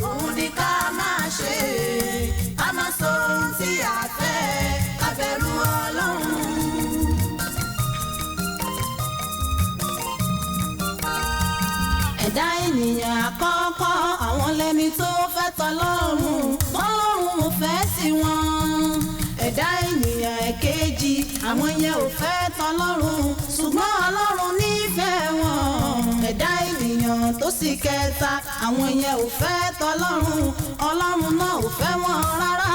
òun ni ká máa ṣe, ká má sọ ohun tí a fẹ́, ká bẹ̀rù Ọlọ́run. Ẹ̀dá ènìyàn àkọ́kọ́, àwọn lẹ́ni tó fẹ́ tọlọ́run, tọ́lọ́run ò fẹ́ sí wọn. Ẹ̀dá ènìyàn ẹ̀kejì, àwọn yẹn ò fẹ́ tọlọ́run, ṣùgbọ́n Ọlọ́run nífẹ̀ẹ́ wọn. Ẹ̀dá ènìyàn tó sì kẹta, àwọn yẹn ò fẹ́ tọlọ́run, Ọlọ́run náà ò fẹ́ wọn rárá.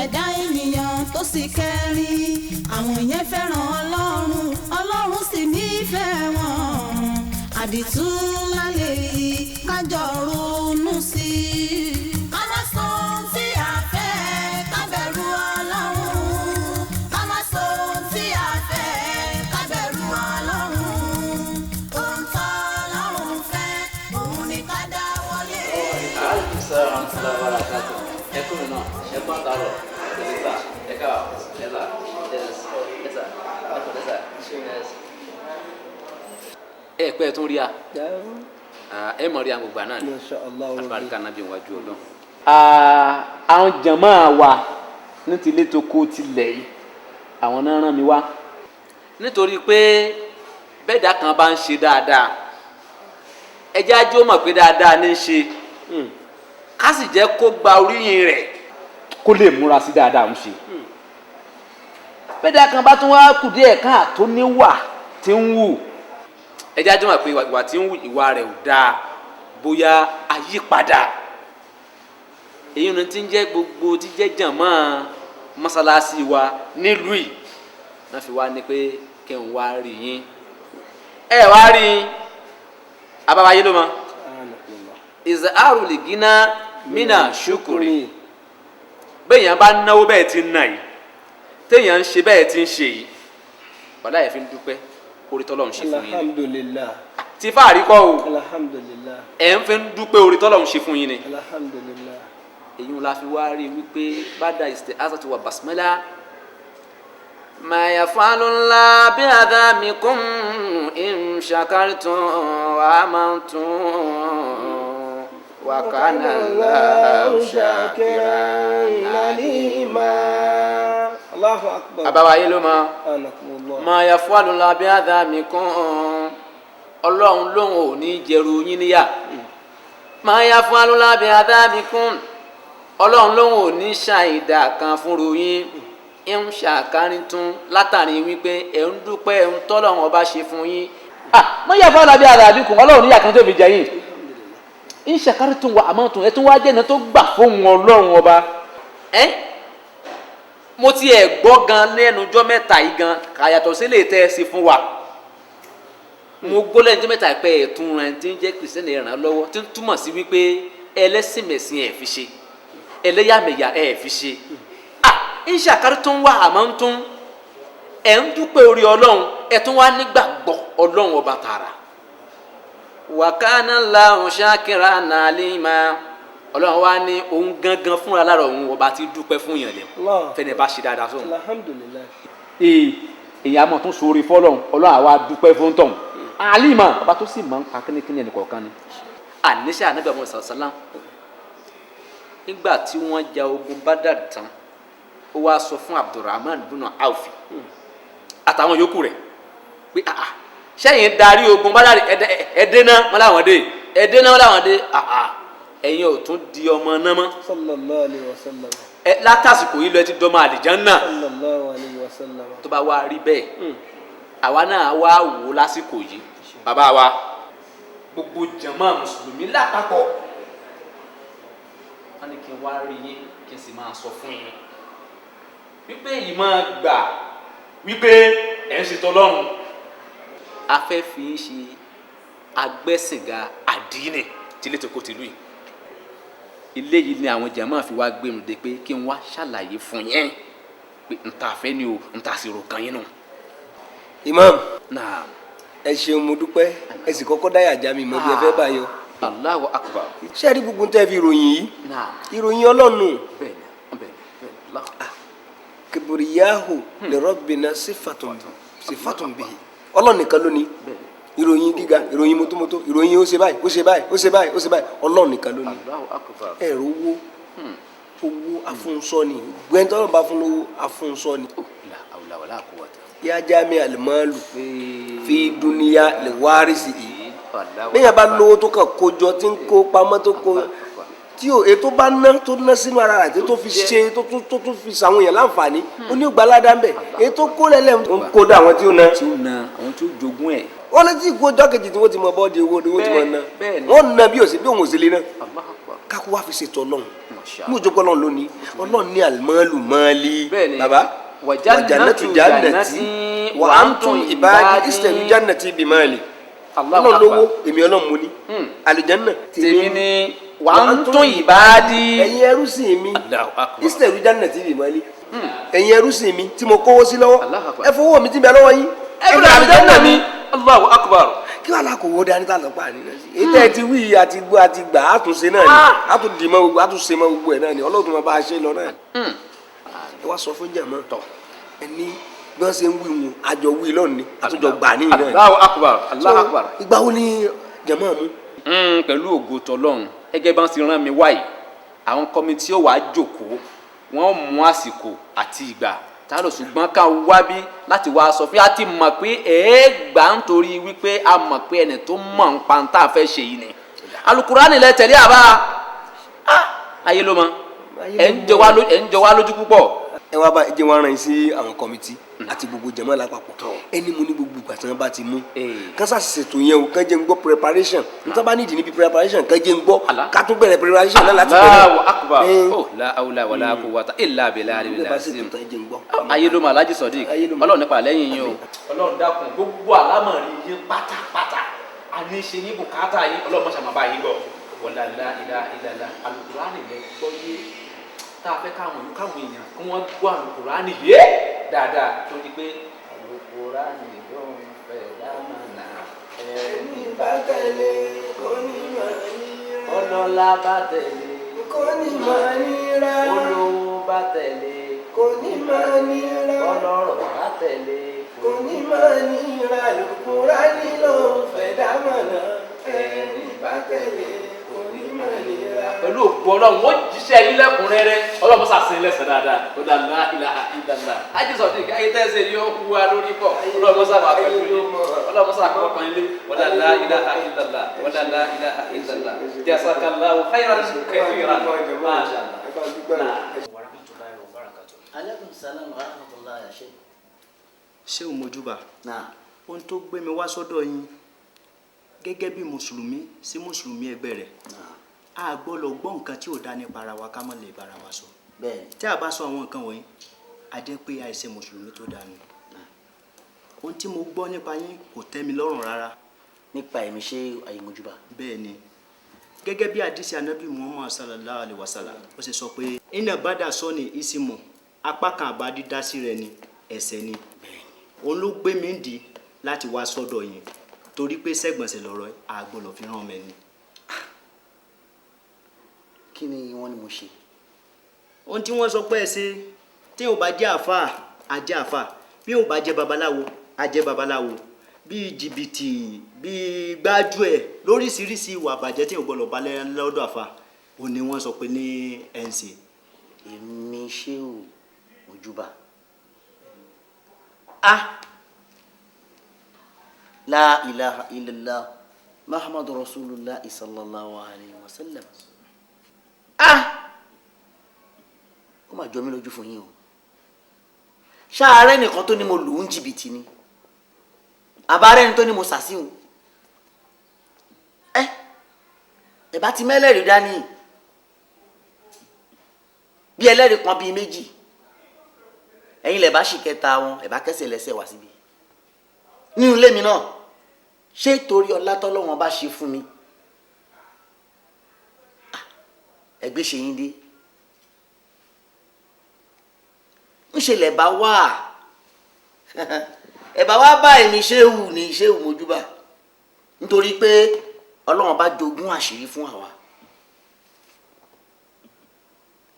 Ẹ̀dá ènìyàn tó sì kẹrin, àwọn yẹn fẹ́ràn Ọlọ́run, Ọlọ́run sì nífẹ̀ẹ́ wọn. Àdìtú ńlá lèyí, kájọ ronú sí i. Ká má sọ ohun tí a fẹ́, ká bẹ̀rù Ọlọ́run. Ká má sọ ohun tí a fẹ́, ká bẹ̀rù Ọlọ́run. Ohun tó Ọlọ́run fẹ́, òun ni ká dá wọlé. Alaikum salaam wa rahmatullahi wa barakatuh. Ẹ kúrò náà, ẹ kú àtàrọ̀, ẹ sà, ẹ káà, ẹ sà, ẹ sà, ẹ kò sà, ẹ sà. Ẹ pẹ́ tún rí a, ẹ mọ̀ rí a gbogbo àná ni, Masha Allah. alibarika náà bí wájú Ọlọ́run. Àwọn jàmáà wa ní tilé tó kó tilẹ̀ yìí, àwọn náà rán mi wá. Nítorí pé bẹ́ẹ̀dá kan bá ń ṣe dáadáa, ẹ jẹ́ ajé ó mọ̀ pé dáadáa ní í ṣe, ká sì jẹ́ kó gba oríyìn rẹ̀ kó lè múra sí dáadáa ń ṣe. Bẹ́ẹ̀dá kan bá tún wá kù díẹ̀ káàtó níwà tí ń wù, ẹ jẹ́ ajé mọ̀ pé ìwà tí ń wù, ìwà rẹ̀ ò dáa, bóyá àyípadà. Èyí ni tí ń jẹ́ gbogbo tí jẹ́ jàmọ́ mọ́sálásí wa nílùú yìí náà fi wá ní pé kí n wá rí yín. Ẹ wá rí yín, abáwáyé ló mọ ìzàrù lè gíná mínà ṣùkùrì. Béèyàn bá náwó bẹ́ẹ̀ ti ń nà yìí, téèyàn ń ṣe bẹ́ẹ̀ ti ń ṣe yìí, wàhálà yẹn fi ń dúpẹ́ orí tọ́lọ́run ṣe fún yín ni. Alhamdulillah. Tí fáàrí kọ́ o. Alhamdulillah. Ẹ̀ ń fi ń dúpẹ́ orí tọ́lọ́run ṣe fún yín ni. Alhamdulillah. Èyí la fi wá rí wípé bàdà isti'azatu wa basmala ma yaf'alullahu bi'adhabikum in shakartum wa amantum wa kana Allahu shakiran alima. Allahu akbar. Àbáwáyé ló mọ. Anakumullah. Ma yaf'alullahu bi'adhabikum, Ọlọ́run lóun ò ní jẹrù yín níyà. Ma yaf'alullahu bi'adhabikum, Ọlọ́run lóun ò ní ṣàìdá kan fúnru yín, ń ṣàkárí tún látàrí wípé ẹ̀ ń dúpẹ́ ẹ̀ ń tọ́lọ́run ọba ṣe fún yín. Mọ yà fọlá bí ara àbíkùn, Ọlọ́run níyà kan tó fi jẹ yín, ń ṣàkárí tún wà, àmọ́ tún ẹ tún wá jẹ́ni tó gbà fóun Ọlọ́run ọba. Ẹ mo ti ẹ̀ gbọ́ gan lẹ́nujọ́ mẹ́ta yìí gan, kàyàtọ̀ sí lè tẹ́ ẹ sí fún wa. Mo gbọ́ lẹ́nujọ́ mẹ́ta yìí pé ẹ̀tún rẹ̀ ti ń jẹ́ kìrìsìtẹ́nì ràn lọ́wọ́, tí ń túmọ̀ sí wípé ẹlẹ́sìnmẹ̀sìn ẹ̀ fi ṣe, ẹlẹ́yàmẹ̀yà ẹ̀ fi ṣe. Ń ṣàkárí tó ń wá, àmọ́ ń tún ẹ̀ ń dúpẹ́ orí Ọlọ́run, ẹ̀ tún wá nígbàgbọ́ Ọlọ́run ọba tààrà. Wa kana Allahu shakiran alima, Ọlọ́run wá ní òun gangan fúnra lára òun ọba ti dúpẹ́ fún yàn lẹ̀ fẹ́ni bá ṣe dáadáa sóhun. Alhamdulillah. Ee, èyí á mọ̀ tún sóore fọlọ́run, Ọlọ́run àwa dúpẹ́ fún tọ̀hún. Alima ọba tó sì máa ń pa kínníkínní ẹnì kọ̀ọ̀kan ni. Àníṣe ànábì àwọn sàlám nígbà tí wọ́n ja ogun Badr tán, ó wá sọ fún Abdulrahman bunu Awfi àtàwọn yòókù rẹ̀ pé àà, sẹ́yìn darí ogun Badr ẹ̀ẹ́dẹ́ náà wọ́n láwọn dé, ẹ̀ẹ́dẹ́ náà wọ́n láwọn dé, àà ẹ̀yin ò tún di ọmọ náà mọ́. Sallallahu alayhi wa sallam. Ẹ látàsìkò yìí lọ, ẹ ti dọ́mọ àlìjánnà. Sallallahu alayhi wa sallam. Tó bá wá rí bẹ́ẹ̀, àwa náà wá wò ó lásìkò yìí, bàbá wa, gbogbo jàmá mùsùlùmí lápapọ̀, wọ́n ní kí n wá rí yín, kí n sì máa sọ fún yín wípé yìí máa gbà wípé ẹ̀ ń ṣètò Ọlọ́run. A fẹ́ fi ń ṣe agbẹ́sìnga àdínì tílé tó kó tìlú yìí. Ilé yìí ni àwọn jàmá fi wá gbé mi dé pé kí n wá ṣàlàyé fún yín pé n ta fẹ́ ni o, n ta sì rò kan yín nù. Imam. Naam. Ẹ ṣeun, mo dúpẹ́. Ẹ sì kọ́kọ́ dáyà já mi mọ́ bí ẹ fẹ́ bá yọ. Allahu akbar. Ṣé ẹ rí gbogbo tẹ́ fi ròyìn yìí? Naam. Ìròyìn Ọlọ́run. Bẹ́ẹ̀ni, bẹ́ẹ̀ni, bẹ́ẹ̀ni. Allahu. Kibriyahu li rabbina sifatun sifatun bihi. Ọlọ́run nìkan ló ní. Bẹ́ẹ̀ni. Ìròyìn gíga, ìròyìn mọ́tómọ́tó, ìròyìn ó ṣe báyìí, ó ṣe báyìí, ó ṣe báyìí, ó ṣe báyìí, Ọlọ́run nìkan ló ní. Allahu akbar. Ẹ̀rọ owó, owó afúnṣọ́ ni. Gbẹ́ntọ́rọ̀ bá fún lówó, afúnṣọ́ ni. La hawla wala quwwata. Yá jámi àlùmọ́ọ́lù fi dúníyà lè wárísì yìí. Allahu Bẹ́ẹ̀ bá akbar. lówó tó kàn kójọ, tí ń kó pamọ́, tó kó tí o ètò bá ná, tó ná sínú ara rẹ̀, tó fi ṣe, tó tún fi sàwọn èèyàn láǹfààní, ó ní gbalada ń bẹ̀. Ètò kó lẹ́lẹ̀ ń kó dá àwọn tí ó ná. Tí ó na àwọn tí ó jogún ẹ̀. Wọ́n lè tí kó ọjọ́ kejì tí wọ́n ti mọ bọ́ọ̀dì owó ni wọ́n ti mọ ná. Bẹ́ẹ̀ ni. Wọ́n ná bí òsì bí òun ò sí lé ná. Allahu akbar. Kákó wá fi ṣètò Ọlọ́run. Masha Mú ìjókòó Ọlọ́run lónìí. Ọlọ́run ní àlùmọ́ọ́lù mọ́ọ́lì. Bẹ́ẹ̀ ni. Bàbá Wa jannatu jannati wa antum ibadi istẹ̀lú jannati bimali. Allahu Ọlọ́run akbar. lówó, èmi Ọlọ́run mo ní. Àlùjánnà Tèmi ni wa antum ibadi. Ẹ̀yin ẹrú sì mi. Allahu akbar. Istẹ̀lú jannati bimali. Ẹ̀yin ẹrú sì mi tí mo kówó sí lọ́wọ́. Allahu akbar. Ẹ fowó mi tí ń bẹ lọ́wọ́ yín. Ẹ fi àlùjánnà mi. Allahu akbar. Kí wàá lákò wó dání tá a lọ pa àní náà sí. Ètò ẹ ti wí àti gbọ́ àti gbà, àtúnṣe náà ni, àtúndì mọ́ gbogbo, àtúnṣe mọ́ gbogbo ẹ̀ náà ni. Ọlọ́run máa bá a ṣe lọ náà. Ẹ wá sọ fún jàmọ́ ẹ ní bí wọ́n ṣe ń wí wọn, àjọ wí lọ́nà ni, àtúnjọ gbà ní náà ni. Allahu akbar. Allahu akbar. So, ìgbà wo ni jàmọ́ mú? Pẹ̀lú ògo tọlọ́run, gẹ́gẹ́ bá ń ti rán mi wáyìí, àwọn committee ó wàá jókòó, wọ́n mú àsìkò àti ìgbà tá a lọ. Ṣùgbọ́n ká wá bí láti wá sọ fún yà ti mọ̀ pé ẹ̀ẹ́gbà ń torí wípé a mọ̀ pé ẹni tó mọ̀ ń pa ń tá a fẹ́ ṣe yìí ni alukurani lẹ tẹ̀lé àbá. Ah, ayé ló mọ ẹ̀ ń jọ wá lójú púpọ̀. Ẹ wá bá ẹ jẹ́ wọn rán yín sí àwọn committee àti gbogbo jàmọ́ lápapọ̀. Ẹni mo ní gbogbo ìgbà tí wọ́n bá ti mú kán sá ṣètò yẹn o, kán jẹ́ ń gbọ́ preparation nítorí bá nídìí níbi preparation, kán jẹ́ ń gbọ́ Allah. ká tún bẹ̀rẹ̀ preparation náà láti bẹ̀rẹ̀. Allahu akbar. Oh, la hawla wala quwwata illa billahi Bí ẹ bá ṣètò tán, ẹ jẹ́ ń gbọ́. Ayé ló mọ Alhaji Sodiq. Ayé ló mọ. Ọlọ́run nípa lẹ́yìn yín o. Ọlọ́run dákun, gbogbo àlámọ̀rí yín pátápátá àní ṣe yín, bùkátà yín, Ọlọ́run mọ̀ṣá máa bá yín gbọ́. Wala la ilaha illallah. Alukurani lẹ gbọ́ yé tá a fẹ́ káwọn èèyàn kí wọ́n gbọ́ alukurani yé dáadáa, tó di pé alukurani ló ń fẹ́ dámànà ẹni bá tẹ̀lé kò ní máa nira. Ọlọ́lá bá tẹ̀lé, Kò ní máa nira. Olówó bá tẹ̀lé, Kò ní máa nira. Ọlọ́rọ̀ bá tẹ̀lé, Kò ní máa nira. Àlùkùránì ló ń fẹ́ dámọ̀nà, ẹni bá tẹ̀lé kò ní máa nira. Pẹ̀lú òkú Ọlọ́run, wọ́n jíṣẹ́ yín lẹ́kùnrẹ́rẹ́. Ọlọ́run sàṣẹ lẹ́sẹ̀ dáadáa. Ó dà la ilaha illallah. Ájí sọ̀tì ayé tẹ́sẹ̀ yóò hu wa lórí pọ̀. Ọlọ́run sàwà pẹ̀lú yín, Ọlọ́run sàkọ́ kan ilé. Wọ́n dà la ilaha illallah. Wọ́n dà la ilaha illallah. Jazakallahu khairan kathiran. Masha Allah. Aleykum salam wa rahmatulah ya sheikh. Ṣé o mojúbà? Náà. Ohun tó gbé mi wá sọ́dọ̀ yín, gẹ́gẹ́ bí mùsùlùmí sí mùsùlùmí ẹgbẹ́ rẹ̀, a gbọ́dọ̀ gbọ́ nǹkan tí ò dá nípa ara wa, ká má lè bára wa sọ. Bẹ́ẹ̀ni. Tí a bá sọ àwọn nǹkan wọ̀nyí, a jẹ́ pé àìṣe mùsùlùmí tó dáa ni. Ohun tí mo gbọ́ nípa yín kò tẹ́ mi lọ́rùn rárá. Nípa èmi ṣe àyèmójúbà? Bẹ́ẹ̀ ni, gẹ́gẹ́ bí àdìsí anabi Muhammad sallallahu alayhi wa sallam, ó ṣe sọ pé iná bàdà sọ́ni ìsìmọ̀, apá kan àbá dídá sí rẹ ni ẹ̀ṣẹ̀ ni. Òun ló gbé mi ń dì láti wá sọ́dọ̀ yín, torí pé sẹ́gbọ̀nsẹ̀ lọ́rọ̀ àgbọ̀lọ̀ fi ràn mẹ́ni. Kí ni wọ́n ní mo ṣe? Ohun tí wọ́n sọ pé ẹ ṣe, tí ò bá jẹ́ àáfàá, á jẹ́ àáfàá, bí ò bá jẹ́ babaláwo, á jẹ́ babaláwo, bíi jìbìtì, bíi gbájúẹ̀, lóríṣiríṣi ìwà àbàjẹ́ tí ò gbọ́dọ̀ bá lọ́dọ̀ àáfàá, òun ni wọ́n sọ pé ní ẹ̀ ń ṣe. Èmi ṣé ò mojúbà? Ah, la ilaha illallah Muhammadu rasulullah sallallahu alayhi wa sallam. Ah, ó mà jọ mí lójú fún yín o. Ṣáàárẹ̀ nìkan tó ní mo lù ú ń jìbìtì ni, àbárẹ́ ni tó ní mo sàṣìhùn. Ẹ bá ti mẹ́lẹ́rìí dání, bí ẹlẹ́rìí kan bíi méjì, ẹ̀yin lẹ̀ bá ṣì kẹta wọn, ẹ̀ bá kẹsẹ̀ lẹ́sẹ̀ wá síbi nínú ilé mi náà. Ṣé torí ọlá tọ́lọ́wọ́n bá ṣe fún mi? Ẹgbẹ́ ṣe yín dé ń ṣe lẹ̀ bá wà, ẹ̀ bá wá bá èmi ṣéwù ní ṣéwù mojúbà, nítorí pé Ọlọ́run bá jogún àṣírí fún àwa.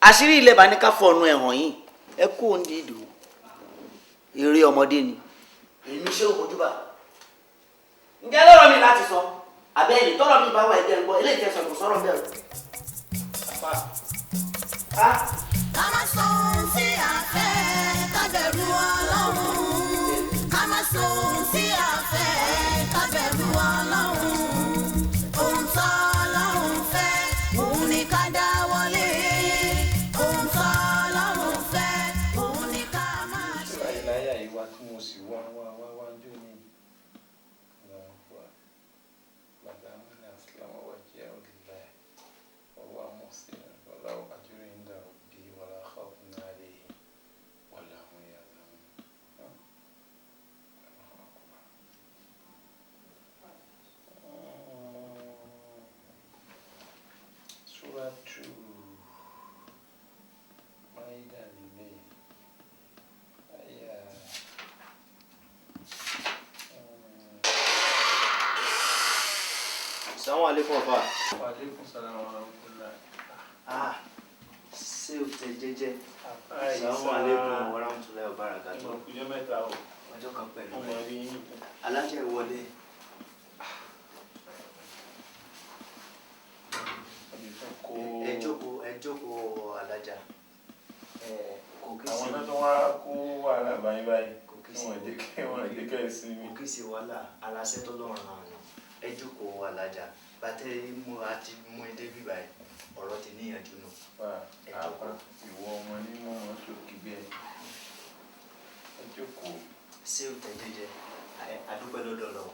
Àṣírí ilẹ̀ bá ní ká fọ̀nù ẹ̀ hàn yín. Ẹ kó ń dìdò eré ọmọdé ni. Èmi ṣéwù mojúbà Ǹjẹ́ lọ́rọ̀ mi láti sọ? Àbẹ́yìn tọ́rọ̀ mi bá wà ẹ̀jẹ̀ ń gbọ́, eléyìí tẹ̀sán kò sọ̀rọ̀ bẹ́ẹ̀ o. Ká má sọ ohun tí a fẹ́, ká bẹ̀rù Ọlọ́run. Ká má sọ ohun tí a fẹ́, ká bẹ̀rù Ọlọ́run. Ohun tó Ọlọ́run fẹ́, òun ni ká dáwọ́lé. Ohun tó Ọlọ́run fẹ́, òun ni ká máa ṣe. Ìláyà ìwà tí mo sì wá wá wá wá ń jó ní bàbá mi àsìlámù wà jẹ́ òdìlá ọwọ́ àmọ́sí wàlá àjúrò ń dà bí wàlá khawfun alayhim wàlá hum yahzanun. Suratu Maida lele aya. Assalamu alaikum ọ̀fà. Wa alaikum salam wa rahmatullah. Ah, ṣé o tẹ jẹ́jẹ́? Àìsà. Assalamu alaikum wa rahmatullahi wa barakatuh. Ẹ máa kújọ́ mẹ́ta o. Ọjọ́ kan pẹ̀lú. Ọmọ rí yín. Alájẹ ìwọlé. Ẹ jókòó, ẹ jókòó alájà. Àwọn náà tó wá kó wàhálà báyìí báyìí. Wọ́n jẹ́ kí wọ́n jẹ́ kẹ́ ẹ sinmi. Kò kí ṣe wàhálà, aláṣẹ tó lọ́rùn náà ni. Ẹ jókòó alájà. Bàtẹ́ mú àti mú ẹ débi báyìí, ọ̀rọ̀ ti níyànjú nù. Ẹ jókòó. Ìwọ ọmọ ní mọ̀ wọ́n sókè bẹ́ẹ̀. Ẹ jókòó. Ṣé o tẹ jẹ́jẹ́? Adúpẹ́ lọ́dọ̀ Ọlọ́run.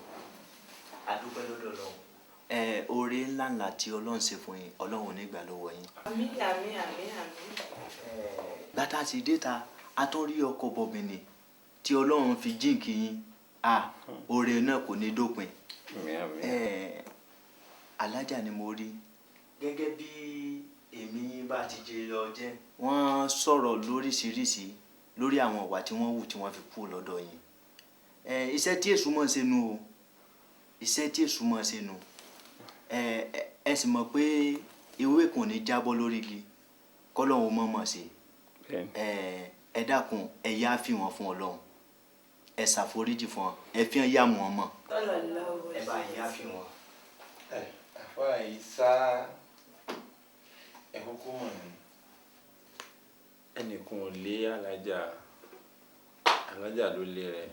Adúpẹ́ lọ́dọ̀ Ọlọ́run. Ẹ oore ńlá ńlá tí Ọlọ́run ṣe fún yín, Ọlọ́run ò ní gbà lọ́wọ́ yín. Àmín àmín àmín àmín. Bàtà sì dé ta, a tún rí ọkọ̀ bọ̀bìnì tí Ọlọ́run fi jíǹkì yín. À oore náà kò ní dópin. Alájà ni mo rí. Gẹ́gẹ́ bí èmi bá ti jẹ lọ jẹ́. Wọ́n sọ̀rọ̀ lóríṣiríṣi lórí àwọn ìwà tí wọ́n hù tí wọ́n fi kú lọ́dọ̀ yín. Iṣẹ́ tí èṣù mọ̀ ṣe nu o. Iṣẹ́ tí èṣù mọ̀ ṣe nu. Ẹ sì mọ̀ pé ewé kò ní jábọ́ lórí igi kọ́lọ́hún mọ̀ mọ̀ ṣe. Ẹ dákun, ẹ yá fi wọn fún Ọlọ́run. Ẹ ṣàforíjì fún wọn, ẹ fi hàn yá wọn mọ̀. Ẹ bá yá fi wọn. Àfa Ìsá, ẹ kúkú mọ̀ ní. Ẹnìkan ò lé alájà, alájà ló lé rẹ̀.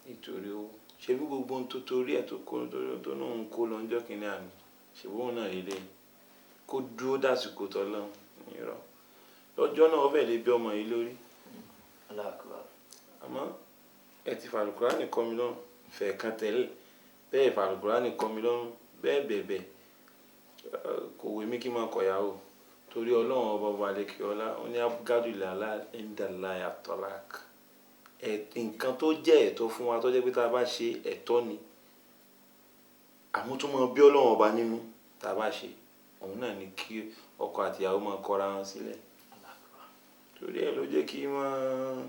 Nítorí ó ṣe bí gbogbo ohun tó torí ẹ̀ tó kó tó náà ń kó lọ ọjọ́ kìíní àná, ṣèbí òun náà lélẹ̀ kó dúró dàsìkò tọ́lọ́ nírọ̀. Lọ́jọ́ náà ó fẹ́ lè bí ọmọ yìí lórí. Àmọ́ ẹ ti fàlùkùránì kọ́ mi lọ́rùn fẹ̀ẹ̀kan tẹ́lẹ̀ bẹ́ẹ̀ fàlùkùránì kọ́ mi lọ́rùn bẹ́ẹ̀ bẹ̀bẹ̀ kò wé mi kí n máa kọ̀yàwó torí Ọlọ́run ọba ọba àlekè ọlá ó ní abúgádùlẹ̀ aláìndàláyà tọ́lák. Nǹkan tó jẹ́ ẹ̀tọ́ fún wa tó jẹ́ pé tá a bá ṣe ẹ̀tọ́ ni àmọ́ tó máa bí Ọlọ́run ọba nínú tá a bá ṣe òun náà ni kí ọkọ àtìyàwó máa kọra wọn sílẹ̀. Torí ẹ̀ ló jẹ́ kí máa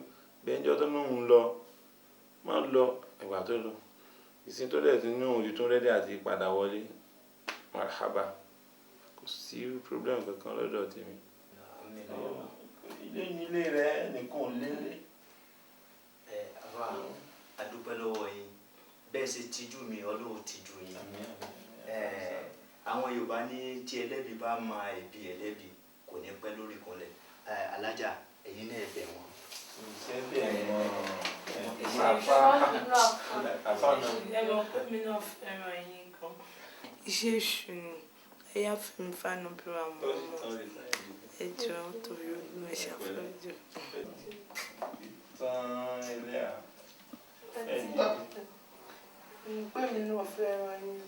bẹ́ńjọ́ tó náà ń lọ máa lọ ìgbà tó lọ ìsìn tó dẹ̀ tí ní òun ti tún rẹ́dí àti padà wọlé marhaba kò sí problem kankan lọ́dọ̀ tèmi. Ilé nílé rẹ nìkan ò lélẹ̀. Ẹ àbá, adúpẹ́ lọ́wọ́ yín. Bẹ́ẹ̀ ṣe tijú mi, Ọlọ́run tijú yín. Àwọn Yorùbá ní tí ẹlẹ́bi bá mọ ẹ̀bi ẹlẹ́bi kò ní pẹ́ lórí ìkúnlẹ̀. Alájà, ẹ̀yin náà ẹ bẹ̀ wọ́n. Ṣé bẹ́ẹ̀ mọ̀ Ẹ mọ̀ pé mi náà fẹ́ràn yín gan. Iṣẹ́ èṣù ni ẹ̀yà fún mi fáànù bí wàá mọ̀ ọ́. Ẹ jọ̀ọ́ torí Olúwa ẹ ṣàforíjì. Tán ilé à. Pé mi náà fẹ́ràn yín.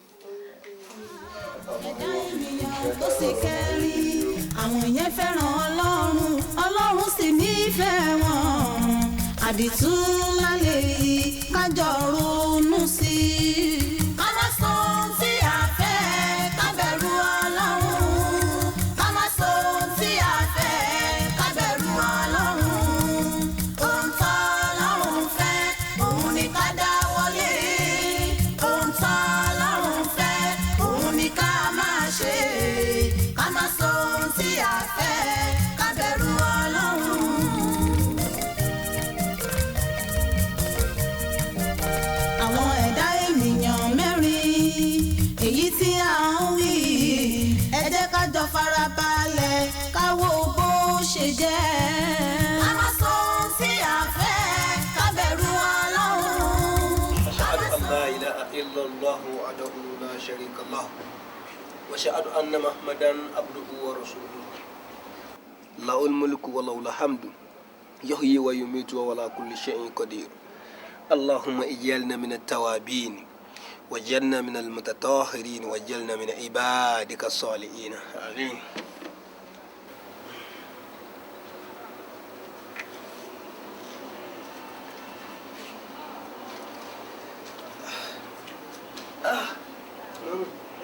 Ẹ̀dá ènìyàn tó sì kẹ́rin, àwọn yẹn fẹ́ràn Ọlọ́run, Ọlọ́run sì nífẹ̀ẹ́ wọn. Àdìtú ńlá lèyí kájọ ronú sí i. Ká má sọ ohun tí a fẹ́, ká bẹ̀rù Ọlọ́run. Ká má sọ ohun tí a fẹ́, ká bẹ̀rù Ọlọ́run. Ohun tó Ọlọ́run fẹ́, òun ni ká dáwọ́lé. Ohun tó Ọlọ́run fẹ́, òun ni ká máa ṣe. Ká má sọ ohun tí a fẹ́, ká bẹ̀rù Ọlọ́run. Àwọn ẹ̀dá شريك له وأشهد أن محمدا عبده ورسوله له الملك وله الحمد يحيي ويميت وهو على كل شيء قدير اللهم اجعلنا من التوابين واجعلنا من المتطهرين واجعلنا من عبادك الصالحين آمين.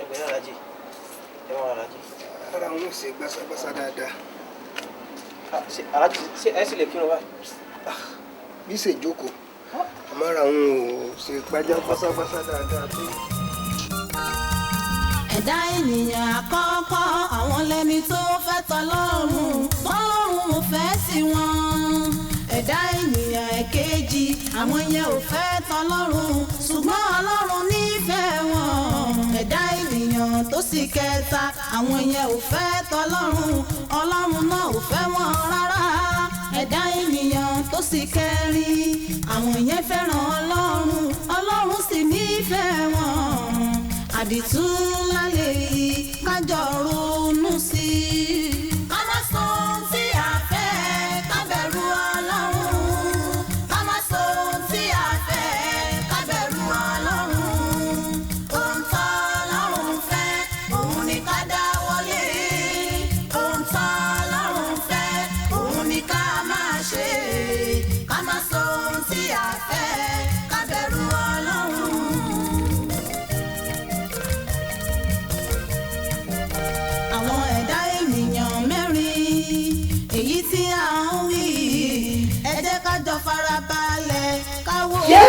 Ẹgbẹ́ alájí, ẹ máa alájí. Ara wọn ò ṣe gbáságbásá dáadáa. Alájí, ṣé ẹ sì lè kírun báyìí? Bí ṣe jókòó, àmọ́ ara wọn ò ṣe gbájá gbáságbásá dáadáa tó. Ẹ̀dá ènìyàn àkọ́kọ́, àwọn lẹ́ni tó fẹ́ tọlọ́run, tọ́lọ́run ò fẹ́ sí wọn. Ẹ̀dá ènìyàn ẹ̀kejì, àwọn yẹn ò fẹ́ tọlọ́run, ṣùgbọ́n Ọlọ́run nífẹ̀ẹ́ wọn. Ẹ̀dá ènìyàn tó sì kẹta, àwọn yẹn ò fẹ́ tọlọ́run, Ọlọ́run náà ò fẹ́ wọn rárá. Ẹ̀dá ènìyàn tó sì kẹrin, àwọn yẹn fẹ́ràn Ọlọ́run, Ọlọ́run sì nífẹ̀ẹ́ wọn. Àdìtú ńlá lèyí, kájọ ronú sí i. Ká má sọ ohun tí a fẹ́, ká bẹ̀rù Ọlọ́run. Ká má sọ ohun tí a fẹ́, ká bẹ̀rù Ọlọ́run. Ohun tó Ọlọ́run fẹ́, òun ni ká dáwọ́lé. Ohun tó Ọlọ́run fẹ́, òun ni ká máa ṣe. Ká má sọ ohun tí a fẹ́, ká bẹ̀rù Ọlọ́run. Àwọn ẹ̀dá ènìyàn mẹ́rin èyí tí à ń wí, ẹ jẹ́ ká jọ farabalẹ̀ ká wò ó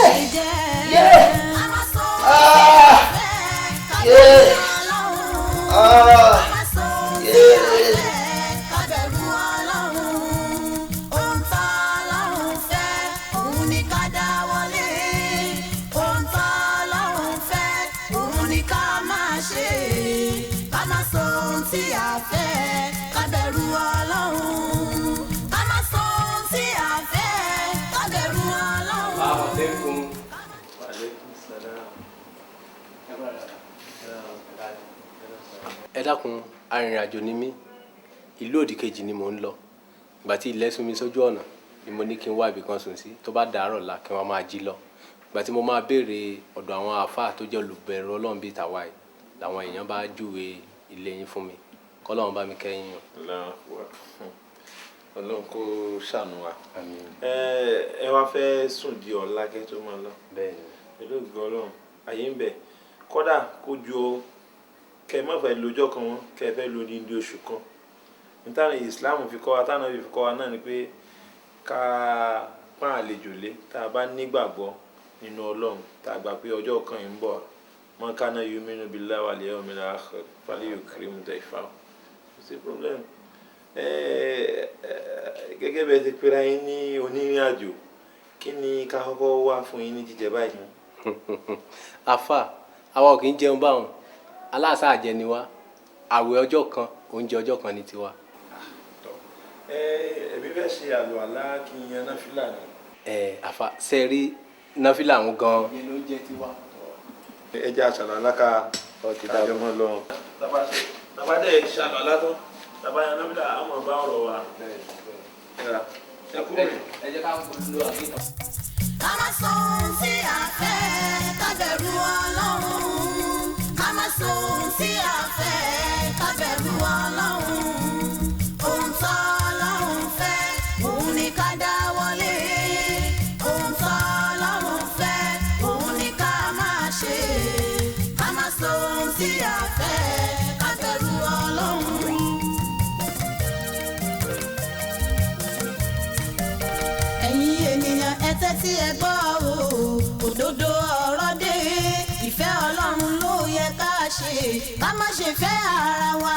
ṣe jẹ́. Ká má sọ ohun tí a fẹ́, ká bẹ̀rù Ọlọ́run. Ká má sọ ohun tí a fẹ́, ká bẹ̀rù Ọlọ́run. Ohun tó Ọlọ́run fẹ́, òun ni ká dáwọ́lé. Ohun tó Ọlọ́run fẹ́, òun ni ká máa ṣe. Ká má sọ ohun tí a fẹ́, ká bẹ̀rù Ọlọ́run. Ká má sọ ohun tí a fẹ́, ká bẹ̀rù Ọlọ́run. Ẹ dákun, arìnrìnàjò ni mí, ìlú òdìkejì ni mò ń lọ. Ìgbà tí ilẹ̀ sún mi sójú ọ̀nà ni mo ní kí n wá ibì kan sùn sí, tó bá dàárọ̀ la kí wọ́n máa jí lọ. Ìgbà tí mo máa béèrè ọ̀dọ̀ àwọn àáfàá tó jẹ́ olùbẹ̀rù Ọlọ́run bíi tàwa yìí, làwọn èèyàn bá júwe ilé yín fún mi. Kọ́lọ́run bá mi kẹ́yìn o. Ọlọ́run kó ṣàánú wa. Ẹ wá fẹ́ sùn di ọ̀la kẹ́ tó máa lọ. Bẹ́ẹ̀ni. Pẹ̀lú ògo Ọlọ́run, àyè ń bẹ. Kódà kó ju o, kẹ́ má fẹ́ lọ́jọ́ kan wọn, kẹ́ fẹ́ lo ní oṣù kan. Nítorí Islam fi kọ́ wa, táwọn fi kọ́ wa náà ni pé ká pọ́n àlejò lé, tá a bá nígbàgbọ́ nínú Ọlọ́run, tá a gbà pé ọjọ́ kan yìí ń bọ̀. Man kana yuminu billahi wal yawmil akhir falyukrim dayfahu. Kò sí problem. Gẹ́gẹ́ bẹ́ẹ̀ ti pera yín ní onírìn àjò, kí ni ká kọ́kọ́ wá fún yín ní jíjẹ báyìí? Àfà, àwa ò kì í jẹun báwọn, aláàsá àjẹ ni wá, àwẹ̀ ọjọ́ kan, oúnjẹ ọjọ́ kan ni tiwa. Ẹ̀mí fẹ́ ṣe àlùwàlá kí n yan náfìlà ni. Ẹ àfà, ṣe rí náfìlà àwọn gan-an. Ìyẹn ló ń jẹ tiwa. Ẹ jẹ́ àṣàlọ́ ká kájọ mọ́ lọ. Tàbá dẹ̀ ṣàlọ́ látọ́, tàbá yan náfìlà, á mọ̀ bá ọ̀rọ̀ wa. Ẹ kúrò. Ẹ jẹ́ ká lo àgbékàn. Ká má sọ ohun tí a fẹ́, ká bẹ̀rù Ọlọ́run. Ká má sọ ohun tí a fẹ́, ká bẹ̀rù Ọlọ́run. Ohun tó Ọlọ́run fẹ́, òun ni ká dáwọ́lé. Ohun tó Ọlọ́run fẹ́, òun ni ká máa ṣe. Ká má sọ ohun tí a fẹ́, ká bẹ̀rù Ọlọ́run. Ẹ̀yin ènìyàn, ẹ tẹ́tí ẹ gbọ́ o, òdodo ọ̀rọ̀ dé. Ìfẹ́ Ọlọ́run ló yẹ ká ṣe, ká má ṣe fẹ́ ara wa.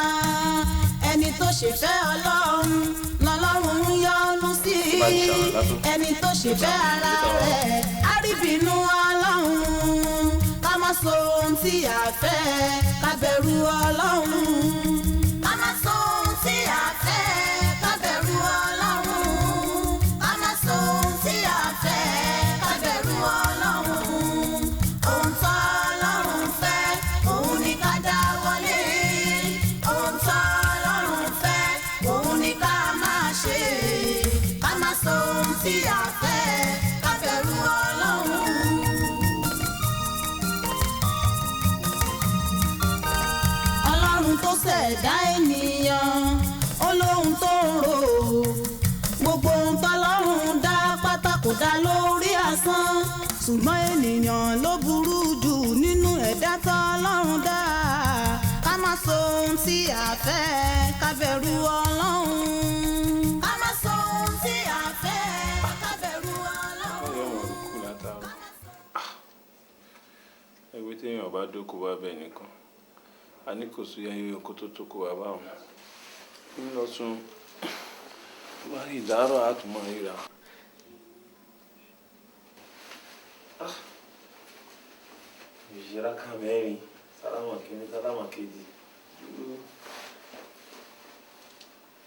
Ẹni tó ṣe fẹ́ Ọlọ́run lọ́lọ́run ń yọ́nú sí. Ẹni tó ṣe fẹ́ ara rẹ̀ á rí bínú Ọlọ́run. Ká má sọ ohun tí a fẹ́, ká bẹ̀rù Ọlọ́run. Ká má sọ ohun tí a fẹ́, ká bẹ̀rù Ọlọ́run. Ká má sọ ohun tí a fẹ́, ká bẹ̀rù Ọlọ́run. Ohun tó Ọlọ́run fẹ́, tó ṣẹ̀dá ènìyàn ó lóhun tó ń rò gbogbo ohun tọ́lọ́run dá pátá kò dá lórí asán ṣùgbọ́n ènìyàn ló burú jù nínú ẹ̀dá tọ́lọ́run dá ká má sọ ohun tí a fẹ́ ká bẹ̀rù Ọlọ́run. Ká má sọ ohun tí a fẹ́ ká bẹ̀rù Ọlọ́run. Ẹgbẹ́ téèyàn bá dóko wá bẹ́ẹ̀ nìkan a ní kò sí ẹyọ kó tó tó kó wá báwọn ń lọ sùn bá rí ìdárọ̀ àtúmọ̀ ríra. Ìṣẹ́ra kan mẹ́rin sálámà kínní sálámà kejì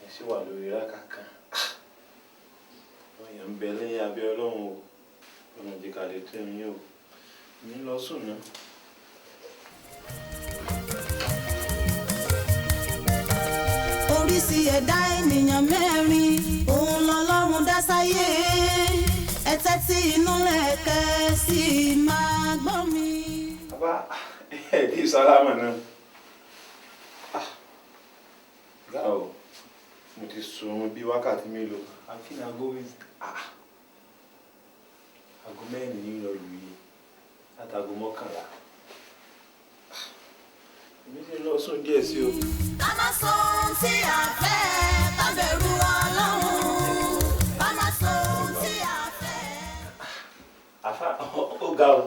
ẹ sì wà lórí rákà kan. Àwọn èèyàn ń bẹ lẹ́yìn abẹ́ Ọlọ́run o, ọ̀nà ìjìká lè tẹ́ mi o, mi lọ sùn náà. Oríṣi ẹ̀dá ènìyàn mẹ́rin òun lọ́lọ́run dá sáyé ẹ tẹ́tí inú lẹ̀kẹ́ sí i máa gbọ́ mi. Bàbá ẹ di sálámà náà. Ga o, mo ti sùn bí wákàtí mélòó àfi ní aago aago 4 ní lọ lù yìí látago 11. Èmi ti lọ sùn díẹ̀ sí o. Ká má sọ ohun tí a fẹ́ ká bẹ̀rù Ọlọ́run. Ká má sọ ohun tí a fẹ́. Àfà ó ga o,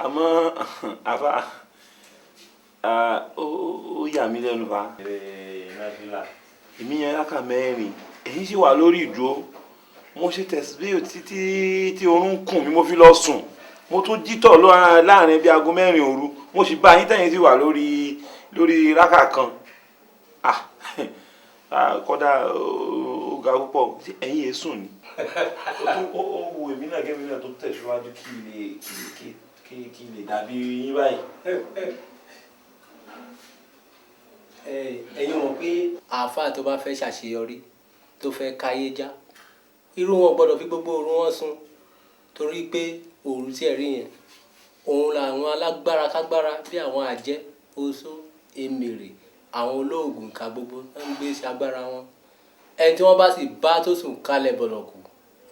àmọ́ àfà ó yà mí lẹ́nu fa. Èmi yẹn rákà 4 èyí sì wà lórí ìdúró, mo ṣe tẹ̀síbíò títí tí oorun kùn mí mo fi lọ sùn, mo tún jí tọ̀ láàrin bíi aago 4 òru, mo sì bá yín tẹ̀yìn sí wà lórí rákà kan. Kódà ó ga púpọ̀, ẹ̀yin yẹn sùn ni. Ó wo èmi náà kẹ́mi náà tó tẹ̀síwájú kí n lè dàbí yín báyìí. Ẹ̀yin mọ̀ pé àáfàá tó bá fẹ́ ṣàṣeyọrí tó fẹ́ káyé já irú wọn gbọ́dọ̀ fi gbogbo òru wọn sùn, torí pé òru tí ẹ rí yẹn òun làwọn alágbára kágbára bí àwọn àjẹ́ oṣó emèrè àwọn olóògùn ká gbogbo ń gbé sí agbára wọn. Ẹni tí wọ́n bá sì bá tó sùn kalẹ̀ bọ̀lọ̀kù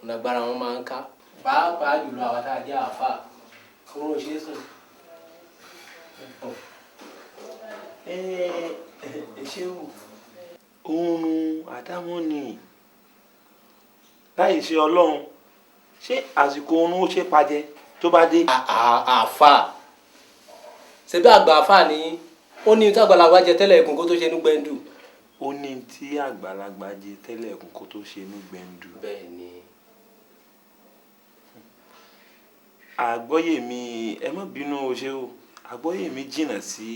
lágbára wọn máa ń ká, pàápàá jùlọ àwọn tá a jẹ́ àáfàá òun ò ṣe é sùn. Ṣé o oorun àdámọ́ ni láì ṣe Ọlọ́run, ṣé àsìkò oorun ó ṣe pàjẹ́ tó bá dé. Àáfàá ṣebí àgbà àáfàá ni ó ní tí àgbàlagbà jẹ tẹ́lẹ̀ ẹ̀kún kó tó ṣe ní gbẹ̀ndù. Ó ní tí àgbàlagbà jẹ tẹ́lẹ̀ ẹ̀kún kó tó ṣe ní gbẹ̀ndù. Bẹ́ẹ̀ ni. Àgbọ́yé mi, ẹ má bínú o ṣe o, àgbọ́yé mi jìnnà sí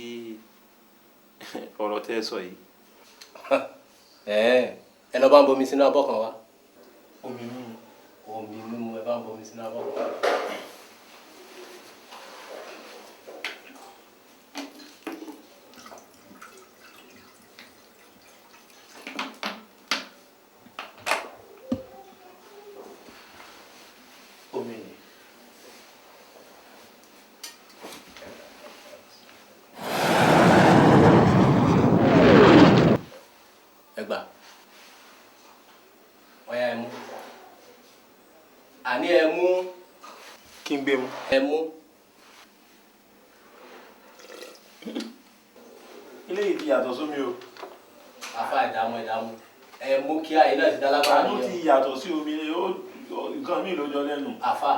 ọ̀rọ̀ tẹ́ ẹ sọ yìí. Ẹ lọ bá ń bomi sínú abọ́ kan wá. Omi mímu. Omi mímu, ẹ bá ń bomi sínú abọ́ kan. Omi ni. Ẹ gbà. Ọ̀yá ẹ mú. Àní ẹ mú. Kí n gbé mu. Ẹ mú. Eléyìí ti yàtọ̀ sómi o. Àfà ìdààmú ìdààmú. Ẹ mú kí àyè náà ti dá lágbára Àánú ti yàtọ̀ sí omi, nǹkan mi ló jọ lẹ́nu. Àfà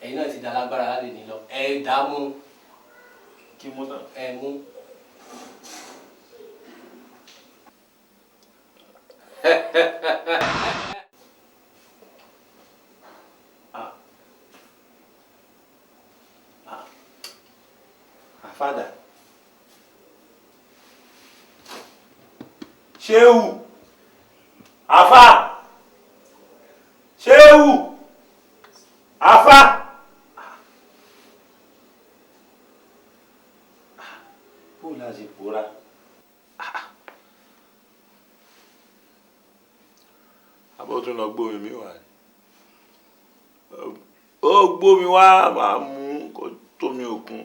ẹ̀yin náà ti dá lágbára láti ní lọ. Ẹ dààmú. Kí mú tán. Ẹ mú. Àfàdà. Ṣéwù. Àfà. Ṣéwù. Àfà. Bó la ṣe pòórá? Àbọ̀ tún lọ gbómi mi wá. Ó gbómi wá, máa mú kó tómi òkun,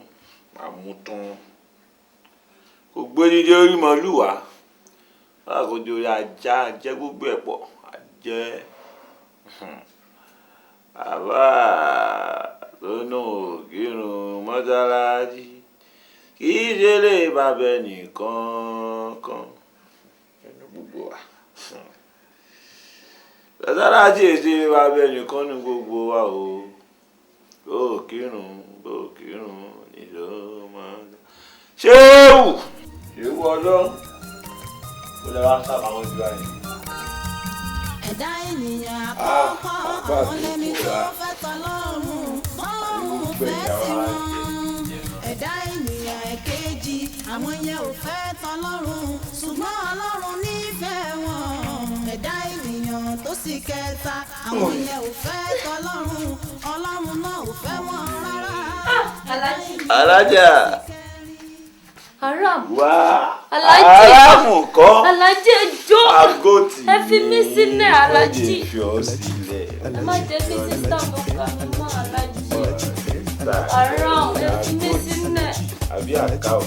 máa mú tán. Kó Kò gbé dídé orí màálù wá. Báwo kò di orí ajá jẹ́ gbogbo ẹ̀ pọ̀ jẹ́ àbá tó nù kírun mọ́sálásí kì í ṣe lè bàbẹ̀ nìkan kan ẹnu gbogbo wa. Mọ́sálásí èsè bàbẹ̀ nìkan ní gbogbo wa o. Bó kírun bó kírun nílò máa ń ṣéwù ṣéwù ọlọ́run ó lè wá sábà wọn ju àyè. Ẹ̀dá ènìyàn àkọ́kọ́, àwọn lẹ́ni tó fẹ́ tọ́lọ́run, tọ́lọ́run ò fẹ́ tiwọn. Ẹ̀dá ènìyàn èkejì, àwọn yẹn ò fẹ́ tọ́lọ́run, ṣùgbọ́n Ọlọ́run nífẹ̀ẹ́ wọn. Ẹ̀dá ènìyàn tó sì kẹta, àwọn yẹn ò fẹ́ tọ́lọ́run, Ọlọ́run náà ò fẹ́ wọn rárá. Alájà. Haram. Wá. Alájì. Haramu kọ́. Alájì, ẹjọ́. Àgọ́tì. Ẹ fi mí sílẹ̀, Alájì. Ó lè fi ọ́ sílẹ̀. Ẹ má jẹ́ kí sister mi kà mí mọ́, Alájì. Haram, ẹ fi mí sílẹ̀. Àbí àká ò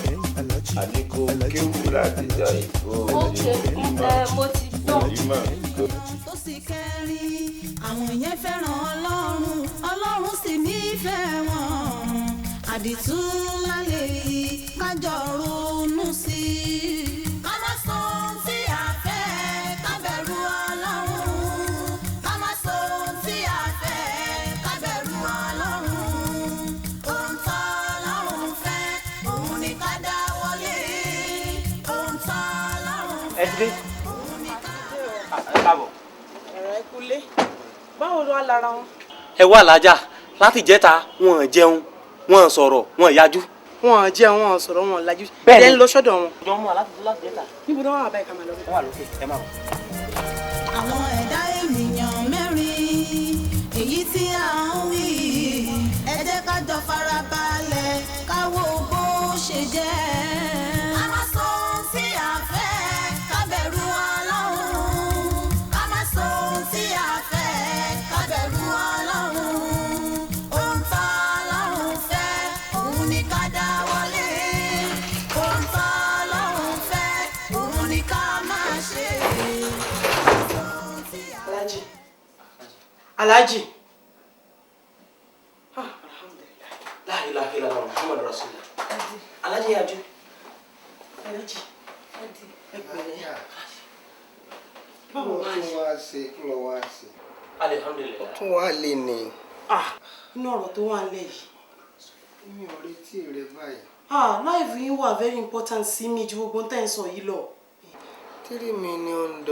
àní kò kéwù láti jọ ìbò. Ok, ẹ mo ti gbọ́. Tó sì kẹrin, àwọn yẹn fẹ́ràn Ọlọ́run, Ọlọ́run sì nífẹ̀ẹ́ wọn. Àdìtú ńlá lèyí, kájọ ronú sí i. Ká má sọ ohun tí a fẹ́, ká bẹ̀rù Ọlọ́run. Ká má sọ ohun tí a fẹ́, ká bẹ̀rù Ọlọ́run. Ohun tó Ọlọ́run fẹ́, òun ni ká dá wọlé. Ohun tó Ọlọ́run Ẹ ti dé. Ẹ káàbọ̀. Ẹ̀rọ ẹ kúlé, báwo ló wá lára wọn? Ẹ wá alájà, láti jẹta wọn ò jẹun, wọn ò sọ̀rọ̀, wọn ò yájú. Wọn ò jẹun, wọn ò sọ̀rọ̀, wọn ò lajú. Bẹ́ẹ̀ni. Ẹ ń lọ sọ́dọ̀ wọn. Jọ mú aláti láti jẹta. Níbo náà wà báyìí ká máa lọ? Wọn wà lókè, ẹ máa bọ̀. Àwọn ẹ̀dá ènìyàn mẹ́rin èyí tí à ń wí, ẹ jẹ́ ká jọ farabalẹ̀ ká wo bó ṣe jẹ́. Ká má sọ ohun tí a fẹ́, ká bẹ̀rù Ọlọ́run. Ká má sọ ohun tí a fẹ́, ká bẹ̀rù Ọlọ́run. Ohun tó Ọlọ́run fẹ́, òun ni ká dá wọlé. Ohun tó Ọlọ́run fẹ́, òun ni ká máa ṣe. Alhaji. Alhaji. La ilaha illallah Muhammadu Rasulullah. Alájì yájú. Alhaji. Ẹ pẹ̀lẹ́. Báwo wá tún wá ṣe kí lọ wá ṣe? Alihamdulilayi. Tún wá lè ní. Ah, inú ọ̀rọ̀ tó wà nílẹ̀ yìí. Mi ò retí rẹ báyìí. Ah, life yín wà very important sí mi ju gbogbo tẹ́ ń sọ yìí lọ. $3 million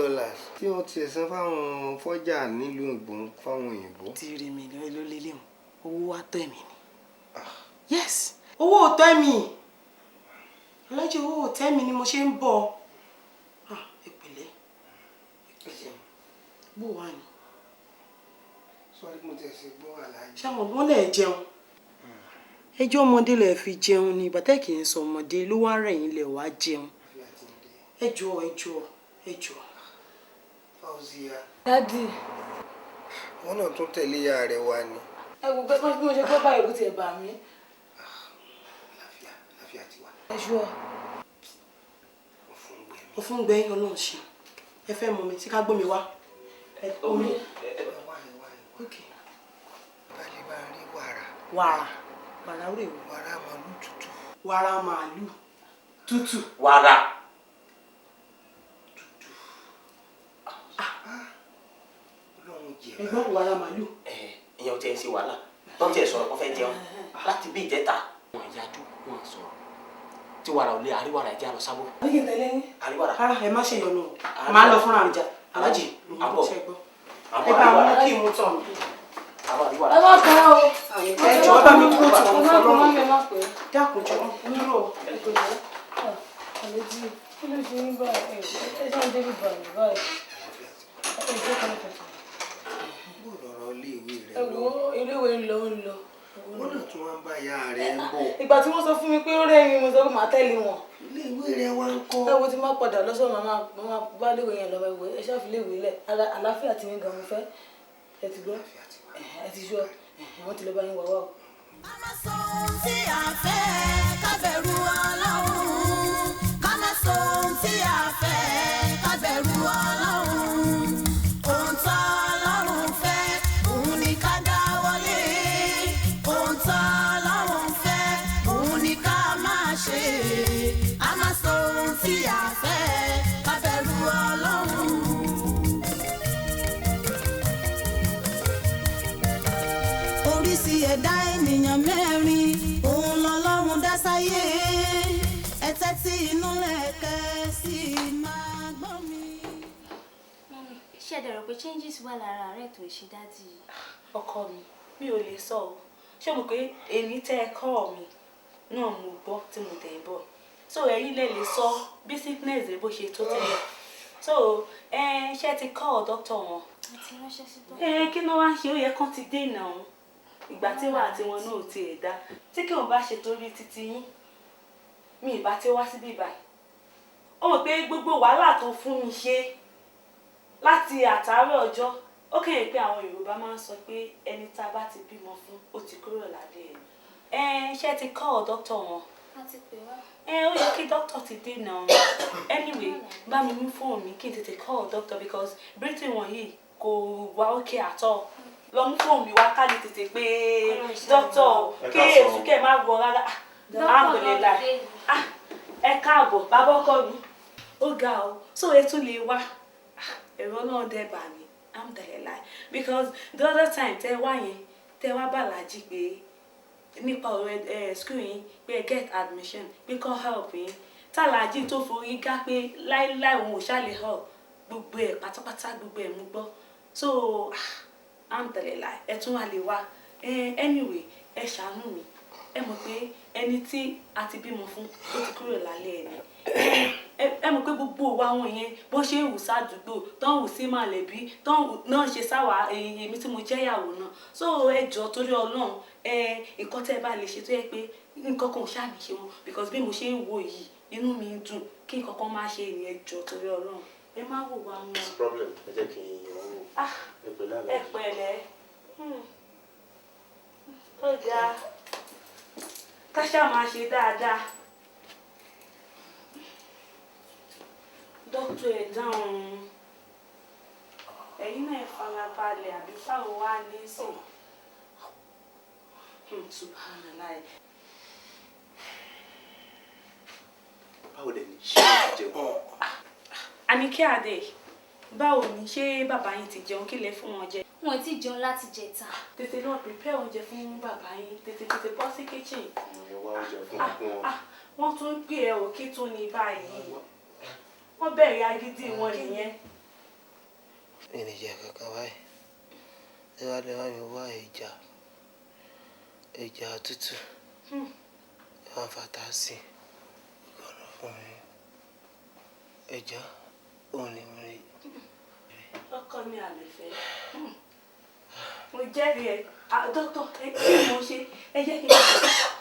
tí wọ́n ti san fáwọn fọ́jà nílùú òyìnbó fáwọn òyìnbó. 3 million ló lélẹ̀ mu, owó wa tọ́ ẹ̀mí ni. Yes, owó ò tọ́ ẹ̀mí. Alájì, owó ò tẹ́ mi ni mo ṣe ń bọ̀. Ah, ẹ pẹ̀lẹ́, ẹ pẹ̀lẹ́. Bó wà ní? Sọ́rí, mo ti ṣe gbọ́, aláàjì. Ṣé àwọn ọmọ lẹ̀ jẹun? Ẹjọ́ ọmọdé lẹ̀ fi jẹun ni, bàtẹ́ kì í sọ ọmọdé ló wá rẹ̀ yín lẹ̀ wá jẹun. Ẹ jọ̀ọ́, ẹ jọ̀ọ́, ẹ jọ̀ọ́. Fauzia. Daddy. Wọn náà tún tẹ̀lé ìyá rẹ̀ wá ni. Ẹ wò pé bí mo ṣe gbọ́ báyìí, ó tiẹ̀ bà mí. Àlàáfíà ti wà. Ẹ ṣúọ. Mo fún gbẹ́yìn, Ọlọ́run ṣe. Ẹ fẹ́ mọ mi tí ká gbómi wá? Omi. Ok. Balẹ̀ bá rí wàrà. Wàrà. Wàrà rè o. Wàrà màálù tútù. Wàrà màálù tútù. Wàrà. Ọlọ́run jẹ. Ẹ̀gbọ́n, wàrà màálù. Ẹ ìyẹn ò tiẹ̀ ń ṣe wàhálà. Tó ń tiẹ̀ sọ̀rọ̀ kó fẹ́ jẹun. Láti bí ìjẹta. Wọ́n yájú, wọ́n sọ̀rọ̀. Tí wàrà ò lé àríwàrà ẹ̀jẹ̀ àlọ́ sábò. Àbí kí n tẹ̀lé yín? Àríwàrà. Rárá, ẹ má ṣe ìyọnu o. Màá lọ fúnra mi jà. Alájì, Àbọ̀. ṣe gbọ́. Àbọ̀ Ẹ bá àríwàrà. mú kí n mú tán mi. Àbọ̀ àríwàrà. Ẹ má kàn án o. Ẹ jọ̀ọ́, bá mi kú tán Ẹ má kàn án, ẹ má pè é. Dákun, jọ̀ọ́, dúró. Àlejò, kí ló ṣe yín báyìí? Ẹ ṣe ń débi báyìí báyìí. Ẹ jẹ́ kan tuntun. Bó lọ̀rọ̀ iléèwé rẹ Ẹ lọ? wo, iléèwé ń lọ, ń lọ. Wọn náà tún wá ń bá ìyá rẹ ń bọ̀. Ìgbà tí wọ́n sọ fún mi pé ó rẹ̀ mí, mo sọ pé màá tẹ̀lé wọn. Iléèwé rẹ wá ń kọ́? Ẹ wo, tí má padà lọ́sọ̀, màmá màmá bá léèwé yẹn lọ́wọ́. Ẹ̀wọ̀, ẹ ṣáà fi léèwé lẹ̀. Àlàáfíà ti yín gan mo fẹ́. Ẹ ti gbọ́, ẹ ti ṣọ́ wọ́n ti lọ bá yín wá wá o. Ká má sọ ohun tí a fẹ́, ká bẹ̀rù Ọlọ́run. Ká Ṣé ẹ dẹ̀ rò pé changes wà lára àárẹ̀ tó ń ṣe daddy yìí? Ọkọ mi, mi ò lè sọ o. Ṣé o mọ̀ pé èmi tẹ́ ẹ kọ́ mi náà mo gbọ́ tí mo tẹ̀ ń bọ̀? So ẹ̀yin lè lè sọ bí sickness rẹ bó ṣe tó tẹ́lẹ̀. So ẹ ṣé ti call doctor wọn? Àti ránṣẹ́ sí doctor. Ẹ kí ló wá ń ṣe? Ó yẹ kán ti dènà òun. Ìgbà tí wà àti wọn náà ò tiẹ̀ dá. Tí kí òun bá ṣe torí títí yín, mi ìbá ti wá síbí báyìí. Ó mọ̀ pé gbogbo wàhálà tó fún mi ṣe láti àtàárọ̀ ọjọ́, ó kéye pé àwọn Yorùbá máa ń sọ pé ẹni tá a bá ti bímọ fún, ó ti kúrò lábẹ́ ẹ̀. Ẹ ṣé ti call doctor wọn? A ti pè wá. Ẹ ó yẹ kí doctor ti dé náà. Anyway, bá mi mú fóònù mi kí n tètè call doctor because breathing wọn yìí kò wá okay at all. Lọ mú fóònù mi wá ká lè tètè pé doctor kí èsù kẹ̀ má wọ rárá. Alhamdulillah. Ah, ẹ káàbọ̀ bàbá ọkọ mi. Ó ga o, so ẹ tún lè wá. Ẹ̀rọ náà dẹ̀ bà mí. Alhamdulillah, because the other time tẹ wá yẹn, tẹ wá bàlájì pé nípa ọ̀rọ̀ ẹ school yín pé ẹ get admission pé kọ́ help yín, tàlàjì tó forí gá pé láíláí òun ò ṣàlè help gbogbo ẹ̀ pátápátá, gbogbo ẹ̀ mú gbọ́. So alhamdulillah, ẹ tún wà lè wá. Anyway, ẹ ṣàánú mi. Ẹ mọ̀ pé ẹni tí a ti bímọ fún, ó ti kúrò lálẹ́ ẹ̀ ni. Ẹ mọ̀ pé gbogbo wa wọn yẹn bó ṣe ń wù sádùúgbò tó ń wù sí mọ̀lẹ́bí tó ń wù náà ṣe sáwà èmi tí mo jẹ́ ìyàwó náà. So ẹ jọ̀ọ́ torí Ọlọ́run, ẹ nǹkan tẹ́ ẹ bá lè ṣe tó yẹ pé nǹkan kan ò ṣáà ní ṣe wọn, because bí mo ṣe ń wo yìí, inú mi ń dùn kí nǹkan kan má ṣe ènìyàn. Jọ̀ọ́ torí Ọlọ́run, ẹ má wò wá wọn. Problem, ẹ jẹ́ kí n yàn wò. Ah, ẹ pẹ̀lẹ́ àlàyé. Ẹ pẹ̀lẹ́. Ó dáa, ká ṣáà máa ṣe dáadáa. Dókítà, ẹ̀ dáhùn. Ẹ̀yin náà ẹ farabalẹ̀, àbí báwo wá ní sìn? Subhanallah. Báwo dẹ̀ ni, ṣé o ti jẹun? Àníkẹ́ Adé, báwo ni? Ṣé bàbá yín ti jẹun? Kí lẹ fún wọn jẹ? Wọn ò tí ì jẹun láti jẹta. Tètè lọ prepare oúnjẹ fún bàbá yín, tètè tètè bọ́ sí kitchen. Ẹ wá oúnjẹ fún wọn. Ah, wọ́n tún ń pè ẹ́ ò, kí tún ní báyìí? Wọ́n bẹ̀rẹ̀ agídí wọn nìyẹn. Mi lè jẹ kankan báyìí. Ẹ wá lè wá mi wá ẹja, ẹja tútù. Ẹ wá fata sí i. Gbọ́dọ̀ fún mi. Ẹja, òun ni mo lè. Ọkọ mi àlùfẹ́. Mo jẹ́rìí ẹ̀. Ah, dókítà, ẹ kí ni mo ṣe? Ẹ jẹ́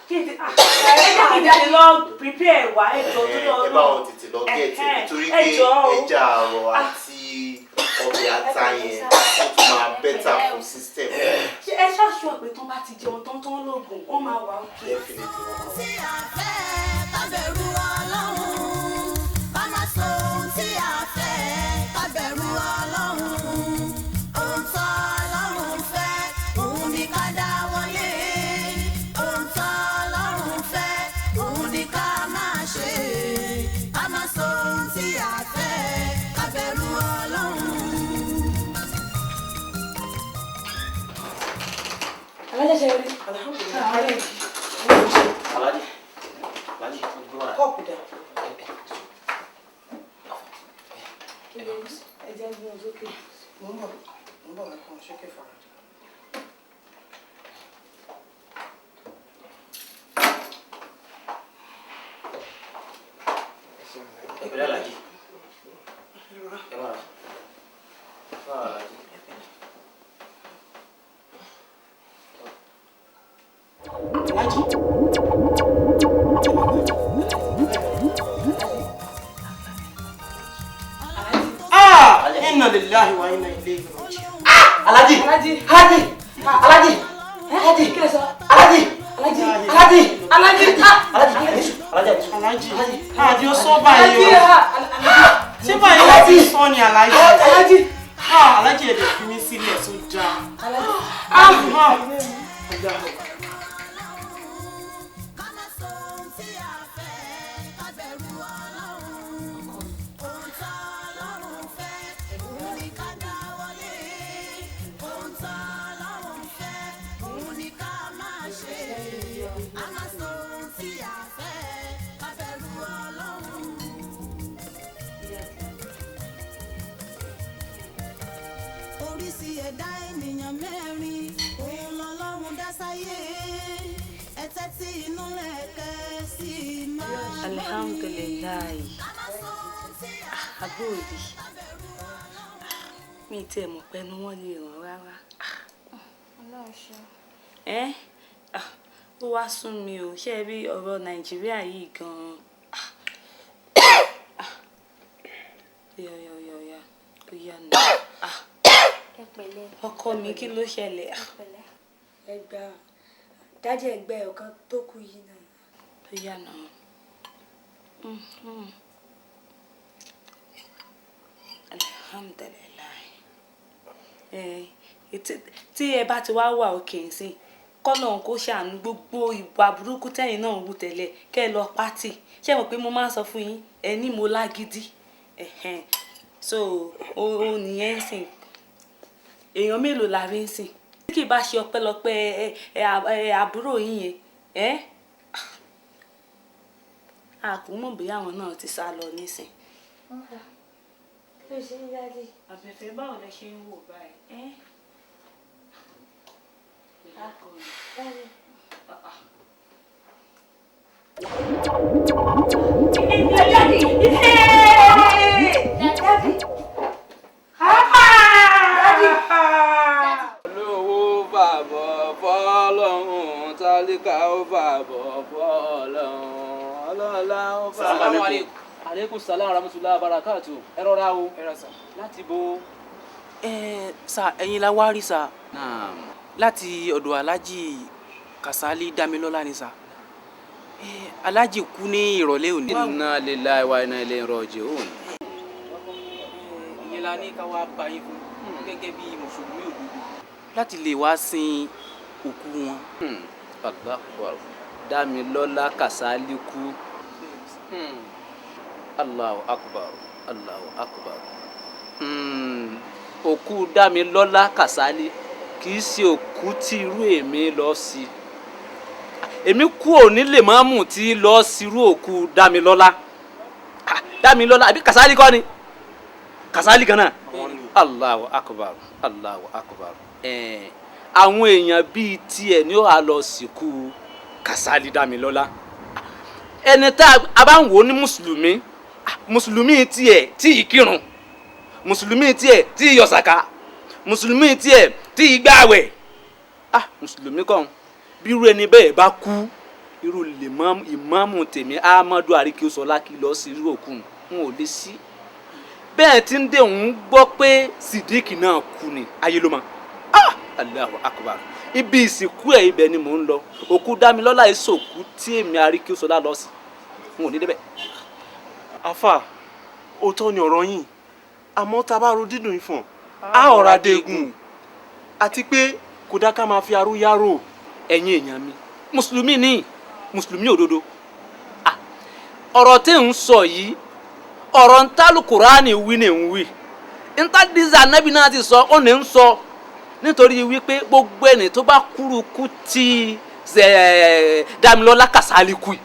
kí n ah, ẹ jẹ́ kí n jáde lọ prepare wá, ẹ jọ̀ọ́ torí Ọlọ́run. Ẹ bá wọn tètè lọ get ẹ̀, nítorí pé Ẹ jọ̀ọ́ o. ẹja àrọ̀ àti ọbẹ̀ ata yẹn, ó tún máa better fún system. Ṣé ẹ ṣàṣọ pé tó bá ti jẹun tán tán lóògùn, ó máa wà okay? Definitely wọ́n máa wà. Tí a fẹ́ ká bẹ̀rù Ọlọ́run, ká má sọ ohun tí a fẹ́, ká bẹ̀rù Ọlọ́run. Ohun tó Ọlọ́run fẹ́, òun ni ká dá wọlé. Ohun tó Ọlọ́run fẹ́, òun ni ká máa ṣe. Ká má sọ ohun tí a fẹ́, ká bẹ̀rù Ọlọ́run. Alájà, ṣe rí alhamdulilayi. Alhaji, Alhaji, wọ́n ti gbé wàrà. Kọ́ọ̀pù dà? Ẹ jẹ́ gbé wọn sókè. Mo ń bọ̀, mo ń bọ̀, mo kàn ṣókè fara. Ẹ pẹ̀lẹ́ Alhaji. Ẹ máa rà. Ẹ máa rà Alhaji. Alhaji. Ah! Inna lillahi wa inna ilayhi raji'un. Alhaji! Alhaji. Alhaji! Alhaji! Alhaji, kí lẹ sọ? Alhaji! Alhaji. Alhaji! Alhaji, ah! Alhaji! Alhaji! Alhaji, Alhaji, ó sọ báyìí Alhaji, o. ah! Ṣé báyìí láti sọ ni, Alhaji? Alhaji. Ah, Alhaji, ẹ̀dẹ̀ fi mí sílẹ̀ tó dáa. Alhaji. Ah! Ah! Ká má sọ ohun tí a fẹ́, ká bẹ̀rù Ọlọ́run. Ohun tó Ọlọ́run fẹ́, òun ni ká dá wọlé. Ohun tó Ọlọ́run fẹ́, òun ni ká máa ṣe. Ká má sọ ohun tí a fẹ́, ká bẹ̀rù Ọlọ́run. Oríṣi ẹ̀dá ènìyàn mẹ́rin òun lọ́lọ́run dá sáyé. Ẹ tẹ́tí inú lẹ̀kẹ́ sí i máa gbọ́ mi. Alhamdulilayi. Àbúrò mi tiẹ̀ mọ̀ pé ẹnu wọn lè ràn rárá. Ọlọ́run ṣeun. Ẹ́ ó wá sún mi o, ṣé ẹ rí ọ̀rọ̀ Nàìjíríà yìí gan-an. Oya oya oya oya oya nù. Ẹ pẹ̀lẹ́. Ọkọ mi, kí ló ṣẹlẹ̀? Ẹ pẹ̀lẹ́. Ẹ gbà dájú ẹgbẹ́ ọ̀kan tó kù yìí náà. Oya nù. Alhamdulilayi. Tí ẹ bá ti wá wà òkè nsìn, kọ́lọ́hún kó ṣàánú gbogbo ìwà burúkú tẹ́yìn náà ń wù tẹ́lẹ̀ kẹ́ ẹ lọ pátì. Ṣé ẹ mọ̀ pé mo máa ń sọ fún yín, ẹ ní mo lágídí. So ó nìyẹn ń sìn. Èèyàn mélòó la rí ń sìn tí kì í bá ṣe ọpẹ́lọpẹ́ àbúrò yín yẹn? Ẹ a kò mọ̀ bóyá àwọn náà ti sá lọ nísìn. Kí ló ṣe ń yáde? Àbẹ̀fẹ́, báwo lẹ ṣe ń wò báyìí? Daddy. Daddy! Daddy! Olówó fàbọ̀ fọlọ́hún, tálíkà ó fàbọ̀ fọlọ́hún, ọlọ́lá ó fàbọ̀. Salamu alaikum. Aleykum salaam rahmatulah barakatu. Ẹ rọra o. Láti bo. Ẹ sà, ẹ̀yin la wá rí sà. Naam. Láti ọ̀dọ̀ Alhaji Kasali Damilọ́lá ni sà. Alhaji kú ní ìrọ̀lẹ́ òní. Inna lillahi wa inna ilayhi raji'un. Ìyẹn la ní ká wá bá yín fún gẹ́gẹ́ bí mùsùlùmí òdodo láti lè wá sin òkú wọn. Allahu akbar. Damilọ́lá Kasali kú. Allahu akbar. Allahu akbar. Òkú Dámilọ́lá Kàsálí kì í ṣe òkú tí irú èmi lọ sí. Èmi kú òní lè máa mú tí lọ sírú òkú Dámilọ́lá. Dámilọ́lá àbí Kàsálí kọ́ ni? Kàsálí kan náà. Allahu akbar. Allahu akbar. Àwọn èèyàn bíi tiẹ̀ ni ó wá lọ sìnkú Kàsálí Dámilọ́lá. Ẹni tá a bá ń wò ní mùsùlùmí, mùsùlùmí tiẹ̀ tí ì kírun, mùsùlùmí tiẹ̀ tí ì yọ sàká, mùsùlùmí tiẹ̀ tí ì gbààwẹ̀, mùsùlùmí kàn bí irú ẹni bẹ́ẹ̀ bá kú, irú ìmáàmù tèmi Ahmadu Arikiosola kí lọ sí irú òkú n ò lè sí. Bẹ́ẹ̀ tí ń dé òun gbọ́ pé Sídíkì náà kú ni ayé ló mọ̀. Allahu akbar. Ibi ìsìnkú ẹ̀ ibẹ̀ ni mò ń lọ. Òkú Dámilọ́lá ìsòkú tí èmi Arikiosola lọ sí, n ò ní débẹ̀. Afa, òótọ́ ni ọ̀rọ̀ yín, àmọ́ tá a bá ro dídùn ìfọ̀n á ọ̀rá dégun, àti pé kò dá ká máa fi aró yárò. Ẹ̀yin èèyàn mi, mùsùlùmí ni mùsùlùmí òdodo. Ọ̀rọ̀ tí ń sọ yìí, ọ̀rọ̀ ń tálù Kùránì wí ni ń wí, ń tá dísà nábì náà ti sọ ó ní ń sọ, nítorí wípé gbogbo ẹni tó bá kúrú kú tí Dámilọ́lá Kàsálí kú yìí,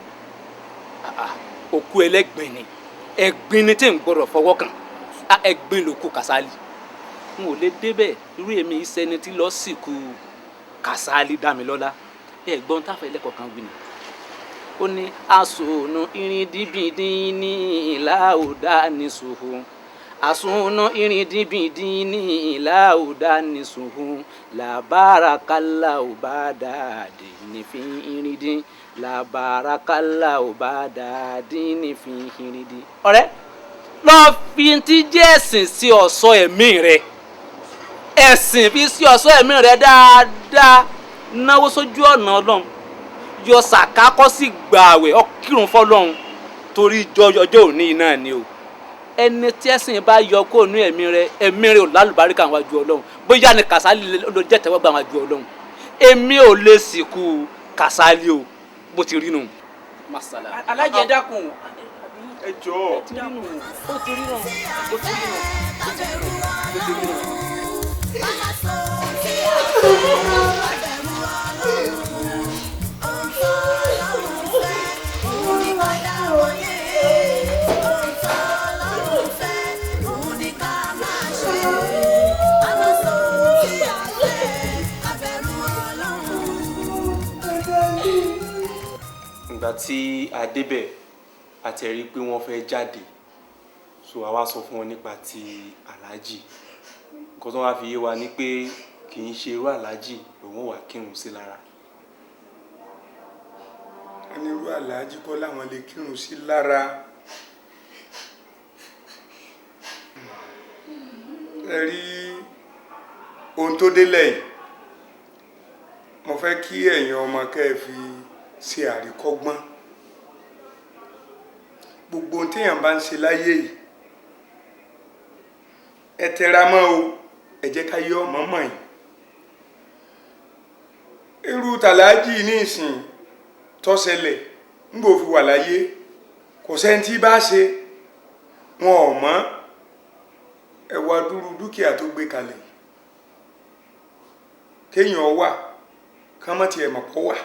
òkú ẹlẹ́gbin ni, ẹ̀gbin ni tí ń gbọ́dọ̀ fọwọ́ kàn. Ẹ̀gbin ló kú Kàsálí. N ò lè débẹ̀. Irú èmi ìsẹni tí lọ́ọ́ sìnkú Kàsálí Dámilọ́lá. Ẹ̀gbọ́n táfẹ́ lẹ́kọ̀ọ́ kan wí ni ó ní asòònù irindíbìndín ní ìlà òdà ní sòhò, asòònù irindíbìndín ní ìlà òdà ní sòhò, làbárakálà ò bá dàdí nífin irindín, làbárakálà ò bá dàdí nífin irindín. Ọ̀rẹ́, lọ́ọ́ fi ti jẹ́ ẹ̀sìn sí ọ̀ṣọ́ ẹ̀mí rẹ̀, ẹ̀sìn fi sí ọ̀ṣọ́ ẹ̀mí rẹ̀ dáadáa, náwó sójú ọ̀nà Ọlọ́run, yọ sàká kọ́ sí gbààwẹ̀, ọkírun fọlọ́run, torí ọjọ́ òní náà ni o. Ẹni tí ẹ̀sìn bá yọ kó nú ẹ̀mí rẹ̀, ẹ̀mí rẹ̀ ò lálùbáríkà wájú Ọlọ́run. Bóyá ni Kàsálí ló jẹ́ tẹ́wọ́gbà wájú Ọlọ́run. Èmi ò lè sìnkú Kàsálí o, bó ti rí nù. Alájẹ dákun. Ẹ jọ̀ọ́. Ó ti rí nù. Ó ti rí nù. Ó ti rí nù. Ó ti rí nù. Ìgbà tí a débẹ̀, a ti rí i pé wọ́n fẹ́ jáde, so a wá sọ fún wọn nípa ti aláàjì. Nǹkan tó wá fi yé wa ni pé kì í ṣe irú aláàjì lòun wà kírun sí lára. Wọ́n ní irú aláàjì kọ́ làwọn lè kírun sí lára. Ẹ rí ohun tó délẹ̀ yìí, mo fẹ́ kí ẹ̀yin ọmọ kẹ́ ẹ fi ṣe àríkọ́gbọ́n. Gbogbo ohun téèyàn bá ń ṣe láyé yìí, ẹ tẹra mọ́ o, ẹ jẹ́ ká yọ ọmọ mọ̀ yìí. Irú tàlájì ní ìsìn tó ṣẹlẹ̀ ńgbò fi wà láyé, kò sẹ́ni tí bá ṣe wọn ò mọ̀. Ẹ wá dúró dúkìá tó gbé kalẹ̀, kéèyàn wà kán mọ́ tiẹ̀ mọ̀ kó wà.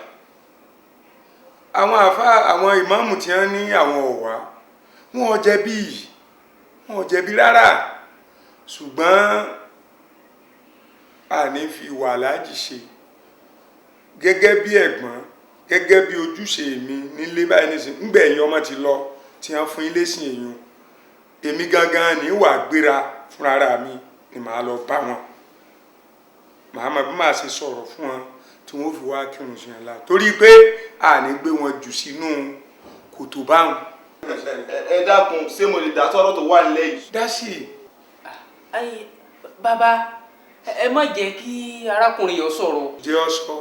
Àwọn àfa, àwọn ìmáàmù tí wọ́n ní àwọn ọ̀wá, wọn ò jẹ̀bi, wọn ò jẹ̀bi rárá, ṣùgbọ́n àní fi wà láàjì ṣe gẹ́gẹ́ bí ẹ̀gbọ́n, gẹ́gẹ́ bí ojúṣe mi nílé báyìí nísìnyí. Ńgbẹ̀ ẹ̀yin ọmọ ti lọ tí wọ́n fún ilé sìn èèyàn, èmi gangan ní wàá gbéra fúnra mi ni màá lọ bá wọn, màá mọ bí màá ṣe sọ̀rọ̀ fún wọn tí wọ́n fi wá kírun sí ẹ̀ la, torí pé àní gbé wọn jù sínú kòtò báwọn. Ẹ dákun, ṣé mo lè dá sọ́rọ̀ tó wà nílẹ̀ yìí? Dá sí i. Ayi, bàbá, ẹ má jẹ́ kí arákùnrin yìí ó sọ̀rọ̀. Jẹ́ ọ sọ.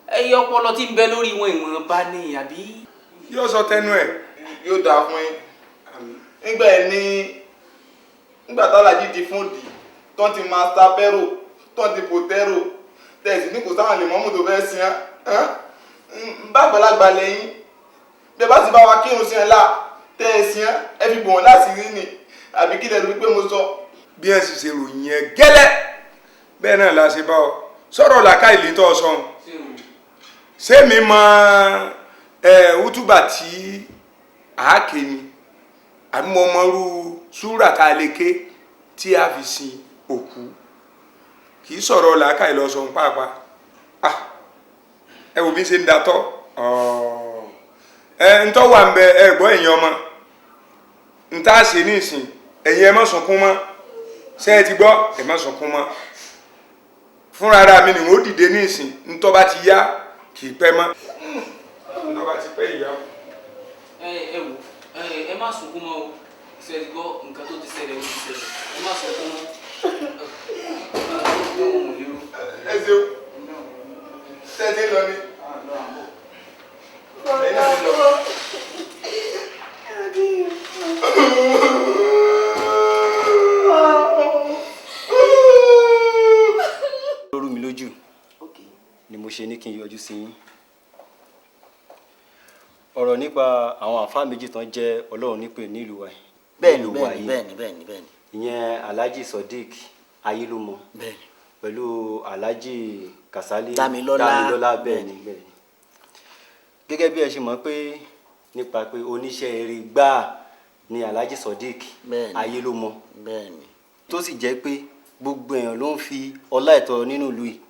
Ẹyẹ ọpọlọ tí ń bẹ lórí wọn ìwọ̀n bá ní àbí. Yóò sọ tẹnu ẹ̀. Yóò dáa fún yín. Nígbà ẹ ní nígbà tálájì di fún di tó ti master pero tó ti potero tẹ̀sí ní kò sáwọn lè mọ́mú tó fẹ́ sin án bá àgbàlagbà lẹ́yìn bẹ́ẹ̀ bá sì bá wa kírun sí ẹ là tẹ́ ẹ sin án ẹ fi bò wọ́n láti rí ni àbí kí lẹ́nu wípé mo sọ. Bí ẹ sì ṣe ròyìn ẹ gẹ́lẹ́ bẹ́ẹ̀ náà la ṣe bá ọ sọ̀rọ̀ làkà ìlú tó sọ ṣé mi mọ ẹ útúbà tí àáké ni àbí mo mọ irú súrà tá a lè ké tí a fi sin òkú? Kì í sọ̀rọ̀ làákà ìlọsọ̀n pàápàá. Ẹ wò bí ṣe ń datọ́ ẹ ń tọ́ wà ń bẹ. Ẹ gbọ́ ẹ̀yin ọmọ ń tá a ṣe ní ìsìn, ẹ̀yin ẹ má sunkún mọ́. Ṣé ẹ ti gbọ́? Ẹ má sunkún mọ́. Fúnra ara mi ni wọ́n dìde ní ìsìn. Ń tọ́ bá ti yá kì í pẹ́ mọ́. Ń tọ́ bá ti pẹ́ ìyá. Ẹ wò, ẹ má sunkún mọ́ o. Ṣe é gbọ́? Nǹkan tó ti ṣẹlẹ̀ ó ti ṣẹlẹ̀, ẹ má sunkún mọ́. Ẹ ṣeun, ṣe é ti lọ ni ẹ̀yin náà ti lọ. Ló rú mi lójú ni mo ṣe ní kí n yọjú sí yín. Ọ̀rọ̀ nípa àwọn àfáà méjì tán jẹ́ Ọlọ́run nípè nílùú wa yìí. Bẹ́ẹ̀ni. Nílùú wa Bẹ́ẹ̀ni. yìí. Bẹ́ẹ̀ni, bẹ́ẹ̀ni, bẹ́ẹ̀ni. Ìyẹn Alhaji Sodiq Ayélúmọ Bẹ́ẹ̀ni. pẹ̀lú Alhaji Kasali Dámilọ́lá. Dámilọ́lá, bẹ́ẹ̀ni, bẹ́ẹ̀ni. Gẹ́gẹ́ bí ẹ ṣe mọ̀ pé nípa pé oníṣẹ́ eré gbáà ni Alhaji Sodiq Ayélúmọ, Bẹ́ẹ̀ni. tó sì jẹ́ pé gbogbo èèyàn ló ń fi ọlá ẹ̀tọ́ nínú ìlú yìí.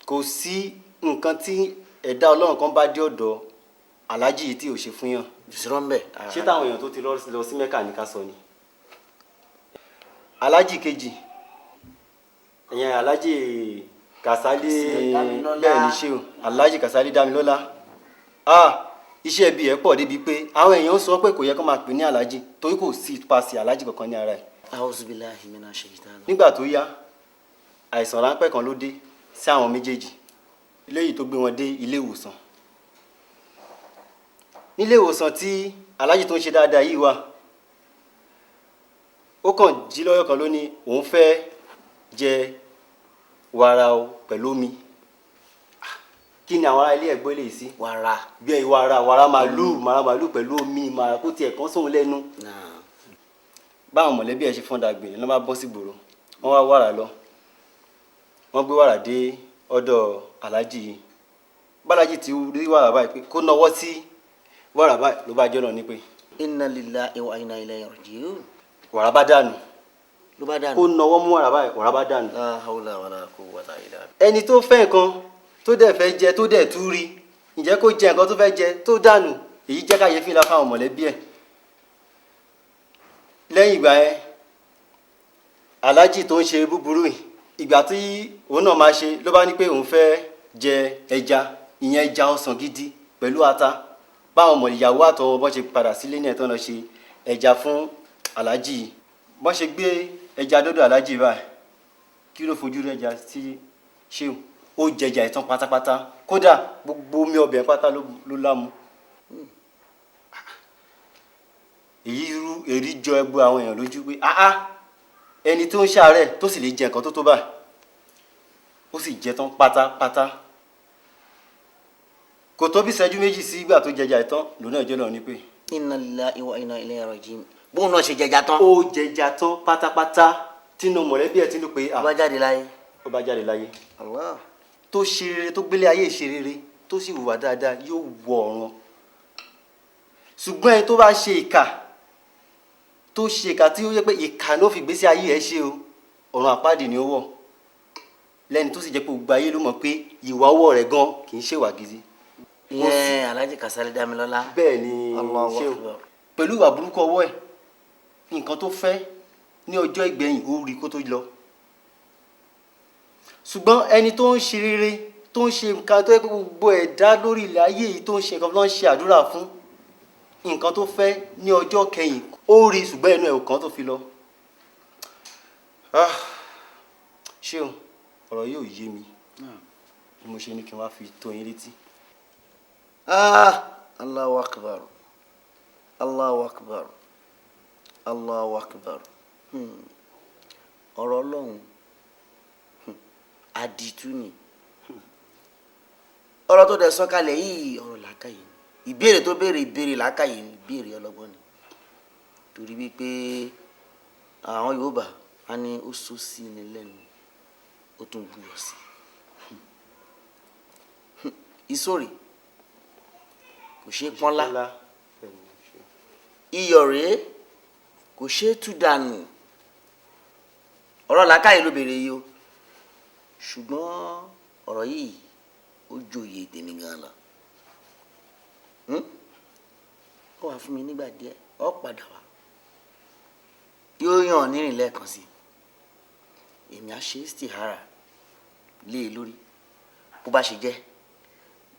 Kò sí nǹkan tí ẹ̀dá Ọlọ́run kan bá dé ọ̀dọ̀ Alhaji yìí tí ò ṣe fún yàn. Ìṣòro ń bẹ. Ṣé táwọn èèyàn tó ti lọ sí Mẹ́kà ní ká sọ ni? Alhaji kejì, ìyẹn Alhaji Kasali Dámilọ́lá. Bẹ́ẹ̀ ni, ṣé o Alhaji Kasali Dámilọ́lá, ah, iṣẹ́ ibi ẹ̀ pọ̀ débi pé àwọn èèyàn sọ pé kò yẹ kó máa pè ní Alhaji torí kò sí paṣẹ Alhaji kankan ní ara ẹ̀. A'udhu billahi minash shaitani. Nígbà tó yá, àìsàn ráńpẹ́ kan ló dé sí àwọn méjèèjì léyìí tó gbé wọn dé ilé ìwòsàn. Nílé ìwòsàn tí Alhaji tó ń ṣe dáadáa yìí wà, ó kàn jí lọ́yọ̀ kan ló ní òun fẹ́ jẹ wàrà o pẹ̀lú omi. Kí ni àwọn ará ilé ẹ̀gbọ́n lè sí? Wàrà. Bí ẹ wàrà, wàrà màlúù, wàrà màlúù pẹ̀lú omi, màrà kó tiẹ̀ kán sóun lẹ́nu. Báwọn mọ̀lẹ́bí ẹ̀ ṣe fọ́n dàgbé ló bá bọ́ sí gbòòrò, wọ́n wá wàrà lọ, wọ́n gbé wàrà dé ọ̀dọ̀ Alhaji yìí. Bálájì ti rí wàrà báyìí pé kó nawọ́ sí wàrà báyìí ló bá jọ́ náà ní pé. Inna lillahi wa inna ilayhi raji'un. Wàrà bá dànù. Ló bá dànù. Kó nawọ́ mú wàrà báyìí, wàrà bá dànù. La hawla wala quwwata illa billah. Ẹni tó fẹ́ nǹkan tó dẹ̀ fẹ́ jẹ tó dẹ̀ tú rí Ǹjẹ́ kó jẹ nǹkan tó fẹ́ jẹ tó dànù, èyí jẹ́ káyéfì ńlá fáwọn mọ̀lẹ́bí ẹ̀. Lẹ́yìn ìgbà yẹn, aláàjì tó ń ṣe búburú yìí, ìgbà tí òun náà máa ṣe ló bá ní pé òun fẹ́ jẹ ẹja, ìyẹn ẹja ọsàn gidi pẹ̀lú ata. Báwọn ọmọ ìyàwó àtọwọ́ bọ́n ṣe padà sílé ní ẹ̀tọ́ lọ ṣe ẹja fún aláàjì yìí. Bọ́n ṣe gbé ẹja dọ́dọ̀ aláàjì báyìí, kí ló fojú rẹ̀ ẹja sí ṣéun? Ó jẹjà ìtàn pátápátá, kódà gbogbo omi ọbẹ̀ pátá ló lámu. Èyí rú èrí jọ ẹgbẹ́ àwọn èèyàn lójú pé áá, ẹni tó ń ṣàárẹ̀ tó sì lè jẹ nǹkan tó tó báyìí, ó sì jẹ tán pátápátá. Kò tó bí ìṣẹ́jú 2 sí ìgbà tó jẹjà ìtàn lòun náà jẹ́ lọ́run ní pé. Inna lillahi wa inna ilayhi raji'un. Bóun náà ṣe jẹja tán. Ó jẹja tán pátápátá, tínú mọ̀lẹ́bí ẹ̀ tínú pé. Ó bá jáde láyé. Ó bá jáde láyé. Allah. Tó ṣe rere, tó gbélé ayé ṣe rere, tó sì hùwà dáadáa, yóò wọ ọ̀run. Ṣùgbọ́n ẹni tó bá ṣe ìkà, tó ṣe ìkà tí ó yẹ pé ìkà ló fi gbésí ayé ẹ̀ ṣe o, ọ̀run àpáàdì ni ó wọ̀. Lẹ́ni tó sì jẹ́ pé gbogbo ayé ló mọ̀ pé ìwà ọwọ́ rẹ̀ gan kì í ṣèwà gidi. Ìyẹn Alhaji Kasali Damilọ́lá. Bẹ́ẹ̀ ni ṣé o, pẹ̀lú ìwà burúkú ọwọ́ ẹ̀, nǹkan tó fẹ́ ní ọjọ́ ìgbẹ̀yìn ó rí kó tó lọ. Ṣùgbọ́n ẹni tó ń ṣe rere, tó ń ṣe nǹkan tó yẹ kó gbogbo ẹ̀dá lórí ilẹ̀ ayé yìí tó ń ṣe nǹkan ló ń ṣe àdúrà fún, nǹkan tó fẹ́ ní ọjọ́ kẹyìn ó rí, ṣùgbọ́n ẹnu ẹ̀ ò kàn tó fi lọ. Ṣé o, ọ̀rọ̀ yóò yé mi bí mo ṣe ní kí n wá fi tó yín létí. Allahu akbar, Allahu akbar, Allahu akbar. Ọ̀rọ̀ Ọlọ́run àdìtú ni. Ọ̀rọ̀ tó dẹ̀ sọ́kalẹ̀ yìí, ọ̀rọ̀ làákàyè ni. Ìbéèrè tó béèrè, ìbéèrè làákàyè ni, ìbéèrè ọlọ́gbọ́n ni. Torí wípé àwọn Yorùbá á ní ó sọ sí ni lẹ́nu, ó tún buyọ̀ sí. Ìsòrè kò ṣeé pọ́nlá, iyọ̀ rèé kò ṣeé tú dànù. Ọ̀rọ̀ làákàyè ló béèrè yìí o, ṣùgbọ́n ọ̀rọ̀ yìí ó joyè tèmi gan lọ. Ó wàá fún mi nígbà díẹ̀, ó padà wá, yóò yàn nírìn lẹ́ẹ̀kan sí. Èmi á ṣe istihara lé e lórí, bó bá ṣe jẹ́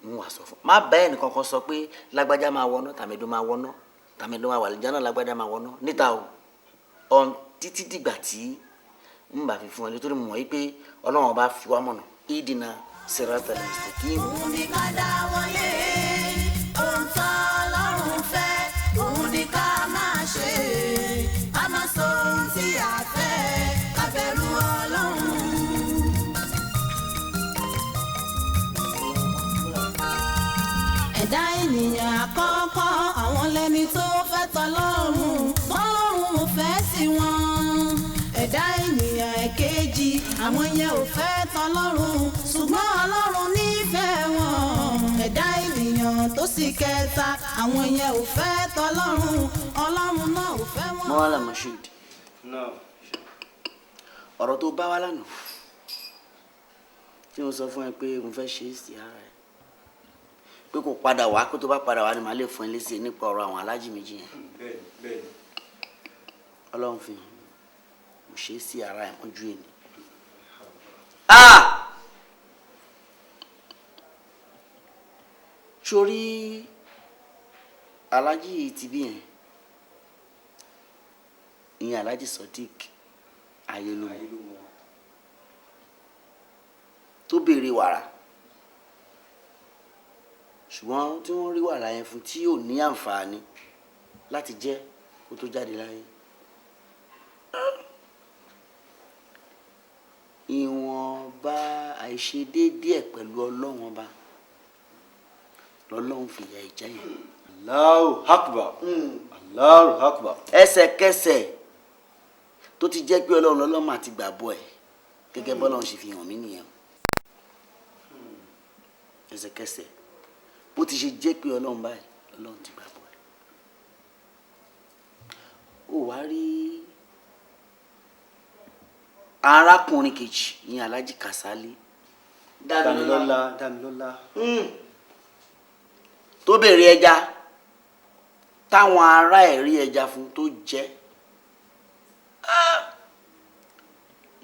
ń wà sọ fún. Má bá ẹnì kankan sọ pé lágbájá máa wọná, tàmẹ̀dó máa wọná, tàmẹ̀dó máa wà lìjánà, lágbájá máa wọná níta o, ọ̀n títí dìgbà tí ń bá fi fún ẹ, nítorí mo mọ̀ wípé Ọlọ́run bá fi wá mọ̀nà. Ìdìnnà siratal mustaqim. Òun ni ká dá wọlé ohun tó Ọlọ́run fẹ́, òun ni ká máa ṣe, ká máa sọ ohun tí a fẹ́, ká bẹ̀rù Ọlọ́run. Ẹ̀dá ènìyàn àkọ́kọ́, àwọn lẹ́ni tó fẹ́ tọ́lọ́run, tọ́lọ́run ò fẹ́ sí wọn. Ẹ̀dá ènìyàn ẹ̀kejì, àwọn yẹn ò fẹ́ tọ́lọ́run, ṣùgbọ́n Ọlọ́run nífẹ̀ẹ́ wọn. Ẹ̀dá ènìyàn tó sì kẹta, àwọn yẹn ò fẹ́ tọ́lọ́run, Ọlọ́run náà ò fẹ́ wọn. Mọ́wálà Moshood, ọ̀rọ̀ tó bá wá lánàá tí mo sọ fún ẹ pé mo fẹ́ ṣe é sí ara ẹ pé kò padà wá, kó tó bá padà wá ni màá lè fún ẹ lésì nípa ọ̀rọ̀ àwọn alájì méjì yẹn. Ọlọ́run fi hàn mo ṣe é sí ara ẹ̀ mọ́jú ẹ̀ ni. Sórí alájì ti bí yẹn, ìyẹn alájì Sodiq Ayélujá tó béèrè wàrà, ṣùgbọ́n tí wọ́n rí wàrà yẹn fún tí yóò ní àǹfààní láti jẹ kó tó jáde láyé. Ìwọ̀nba àìṣedéédéé ẹ̀ pẹ̀lú Ọlọ́run ọba lọ́lọ́run fìyà ìjẹ yẹn. Allahu Akbar, Allahu Akbar. Ẹsẹ̀kẹsẹ̀ tó ti jẹ́ pé Ọlọ́run lọ́lọ́mọ àti gbàgbọ́ ẹ̀ gẹ́gẹ́ bọ́lọ́run ṣe fi hàn mí nìyẹn. Ẹsẹ̀kẹsẹ̀ bó ti ṣe jẹ́ pé Ọlọ́run báyìí Ọlọ́run ti gbàgbọ́ ẹ̀. Ó wá rí arákùnrin kejì ní Alhaji Kasali Damilọ́lá, Damilọ́lá. Tó béèrè ẹja, táwọn ará ẹ̀ rí ẹja fún tó jẹ.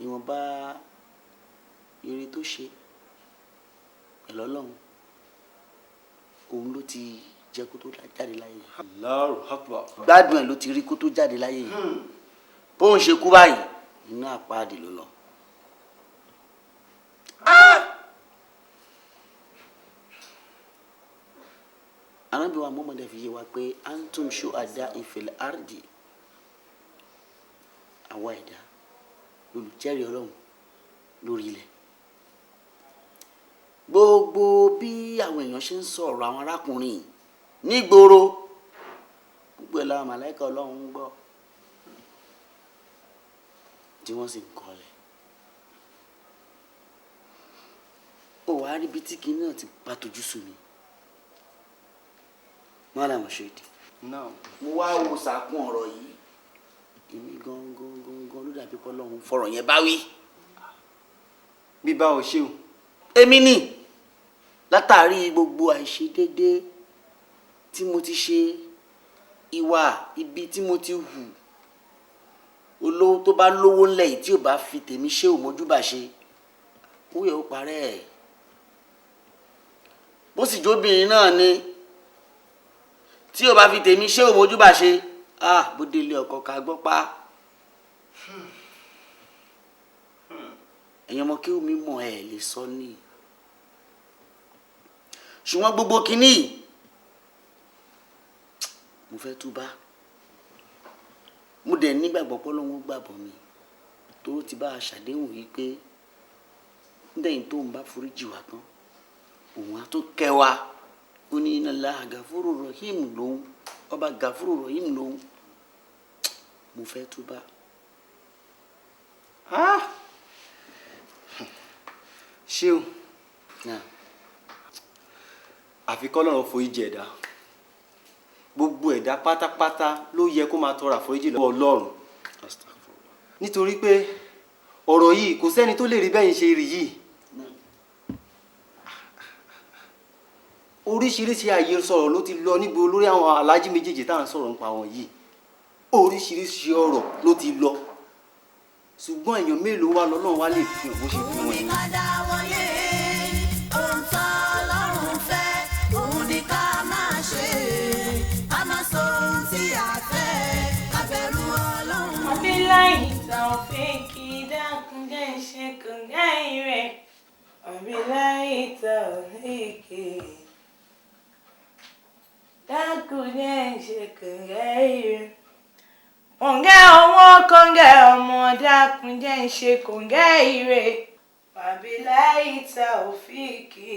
Ìwọ̀nba eré tó ṣe pẹ̀lú Ọlọ́run, òun ló ti jẹ kó tó jáde láyé. Allahu Akbar. Gbádùn ẹ̀ ló ti rí kó tó jáde láyé yìí. Bóun ṣe kú báyìí, inú àpáàdì ló lọ. Ànábì wa Muhammad fi yé wa pé antum shuhada fil ardi, àwa ẹ̀dá olùjẹ́rìí Ọlọ́run lórí ilẹ̀. Gbogbo bí àwọn èèyàn ṣe ń sọ̀rọ̀ àwọn arákùnrin yìí nígboro, gbogbo ẹ̀ làwọn màláíkà Ọlọ́run ń gbọ́ tí wọ́n sì ń kọ́lẹ̀. Ó wàá rí ibi tí kinní náà ti bá tojú sú mi. Malam Rasheed. Mo wá wo sàkún ọ̀rọ̀ yìí, èmi gangan gangan ló dàbí pé Ọlọ́run fọ̀rọ̀ yẹn bá wí. Bí bá o ṣe o. Èmi ni látàrí gbogbo àìṣedédé tí mo ti ṣe, ìwà ibi tí mo ti hù, olówó tó bá lówó ńlẹ̀ yìí tí ò bá fi tèmi ṣe òmójúbà ṣe, ó yẹ ó parẹ́ ẹ̀. Bó sì jóbìnrin náà ni tí ò bá fi tèmi ṣe òmójúbà ṣe, ah, bó délé ọkọ ká gbọ́ pa. Ẹ̀yin ọmọ kí omi mọ̀ ẹ̀ lè sọ ní. Ṣùgbọ́n gbogbo kínní yìí, mo fẹ́ túbá. Mo dẹ̀ nígbàgbọ́ pé Ọlọ́run ó gbàgbọ́ mi, torí ó ti bá a ṣàdéhùn yìí pé nídẹ̀yìn tó ń bá foríjì wá tán, òun á tún kẹ́ wa. Ó ní iná la gàfúrò rọ̀hìm lòun, ọba gàfúrò rọ̀hìm lòun. Mo fẹ́ túbá. Ṣéun, àfi k'Ọlọ́run foríjì ẹ̀dá. Gbogbo ẹ̀dá pátápátá ló yẹ kó máa tọrọ àforíjì lọ́wọ́ Ọlọ́run, nítorí pé ọ̀rọ̀ yìí kò sẹ́ni tó lè rí bẹ́yìn ṣe rí yìí. Oríṣiríṣi àyè sọ̀rọ̀ ló ti lọ níbo lórí àwọn aláàjì méjèèjì tá à ń sọ̀rọ̀ nípa wọn yìí. Oríṣiríṣi ọ̀rọ̀ ló ti lọ, ṣùgbọ́n èèyàn mélòó wá lọ́lọ́run wá lè fi hàn bó ṣe fi hàn yín. Dáwọ́lé ohun tọ́lọ́run fẹ́, òun ni ká máa ṣe, ká máa sọ ohun tí a fẹ́, ká bẹ̀rù Ọlọ́run. Àbíláì Taofiki dákun jẹ́ ṣe kòńgẹ́ rẹ̀. Àbíláì Taofiki dákun jẹ́ ṣe kòńgẹ́ rẹ̀. Kòńgẹ́ owó kòńgẹ́ ọmọ dákun jẹ́ ṣe kòńgẹ́ rẹ̀. Àbíláì Taofiki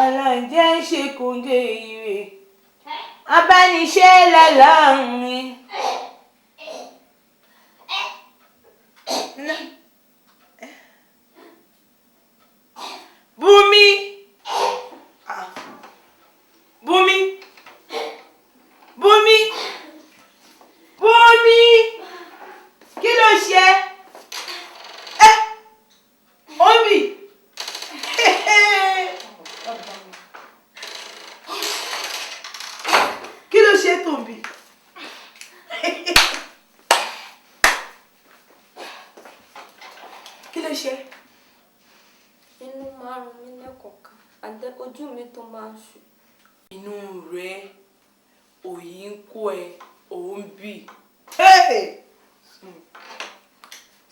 Ọlọ́run jẹ́ ṣe kòńgẹ́ rẹ̀. Abániṣe lọ́lọ́run mi. Bùnmi. Ah. Bùnmi. Bùnmi. Bùnmi. Kí ló ṣe? Ẹ́ Omi. Kí ló ṣe tó ń bì? Kí ló ṣe? Inú máa ń run mí lẹ́kọ̀ọ̀kan àti ojú mi tó máa ń ṣú. Inú rẹ̀ òyì ń kó ẹ, òun bì.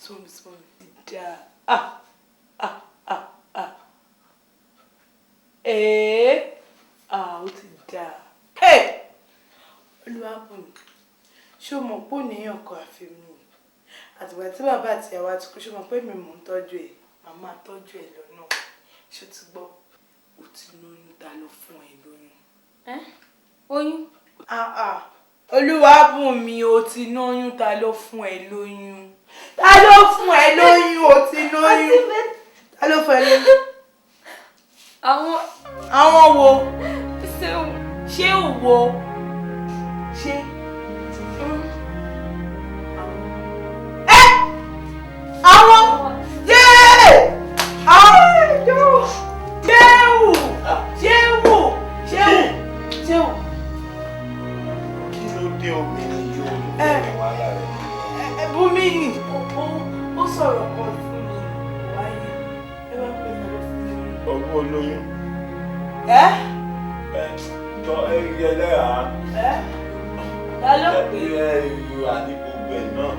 Súnmi súnmi dáa. Ah ah ah ah. Ẹ̀ẹ́ ah ó ti dáa. Olúwàbùnmi, ṣé o mọ̀ pé òníyàn kan àfi mi? Àtìgbà tí bàbá àti ìyàwó àti kú, ṣé o mọ̀ pé mi mò ń tọ́jú ẹ̀? Màmá tọ́jú ẹ̀ lọ́nà. Ṣé o ti gbọ́? O ti lóyún, ta ló fún ẹ lóyún? Ẹ́ oyún. Ah ah. Olúwàbùnmi, o ti lóyún, ta ló fún ẹ lóyún? Ta ló fún ẹ lóyún? O ti lóyún. Ta ló fún ẹ lóyún? Àwọn. Àwọn wo? Ṣé o. Ṣé o wo? Ṣé? Ẹ́ àwọn yéé àwọn yóò ṣéwù ṣéwù ṣéwù. Ẹ ẹ Bùnmi ni ó sọ̀rọ̀ kan fún mi wáyé. Ẹ bá pè ta ló fún mi. Ọgbọ́n olóyún. Ẹ Ẹ tọ́ ẹ yẹ lẹ́yà. ẹ ta ló pè Ẹ ẹ àní gbogbo ẹ̀ náà.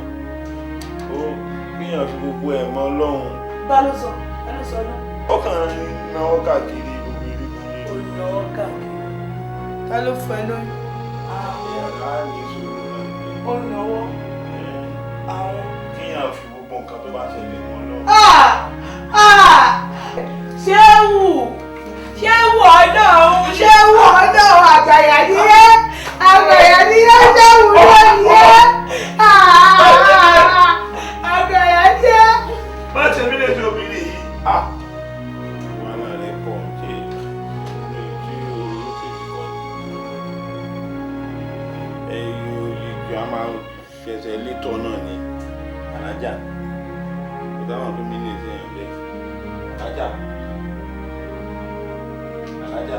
Ó gbìyànjú fi gbogbo ẹ̀ mọ́ Ọlọ́run. Ta ló sọ? Ta ló sọ náà? Ó kàn ń náwó káàkiri gbogbo erigun ni. Ó náwó káàkiri. Ta ló fún ẹ lóyún? Ìyàrá ní sùúrù náà. Ó náwó. Àwọn. Kíyàn fi gbogbo nǹkan tó bá ṣẹlẹ̀ mọ́ Ọlọ́run. Ah! Ah! Ṣéwù! Ṣéwù ọlọ́run! Ṣéwù ọlọ́run! Àgbàyà ni ẹ́! Àgbàyà ni ẹ́! Ṣéwù náà ni ẹ́! Ah! Àgbàyà ni ẹ́! Má ṣe mí léṣe obìnrin yìí. Wàhálà rẹ̀ pọ̀ ṣé tí o ṣe ti kọ́ ni. Ẹyin a máa fẹsẹ̀ létọ̀ náà ni alájà. Kò dáhùn tó mí lè ṣe yàn bẹ́ẹ̀. Alájà. Alájà.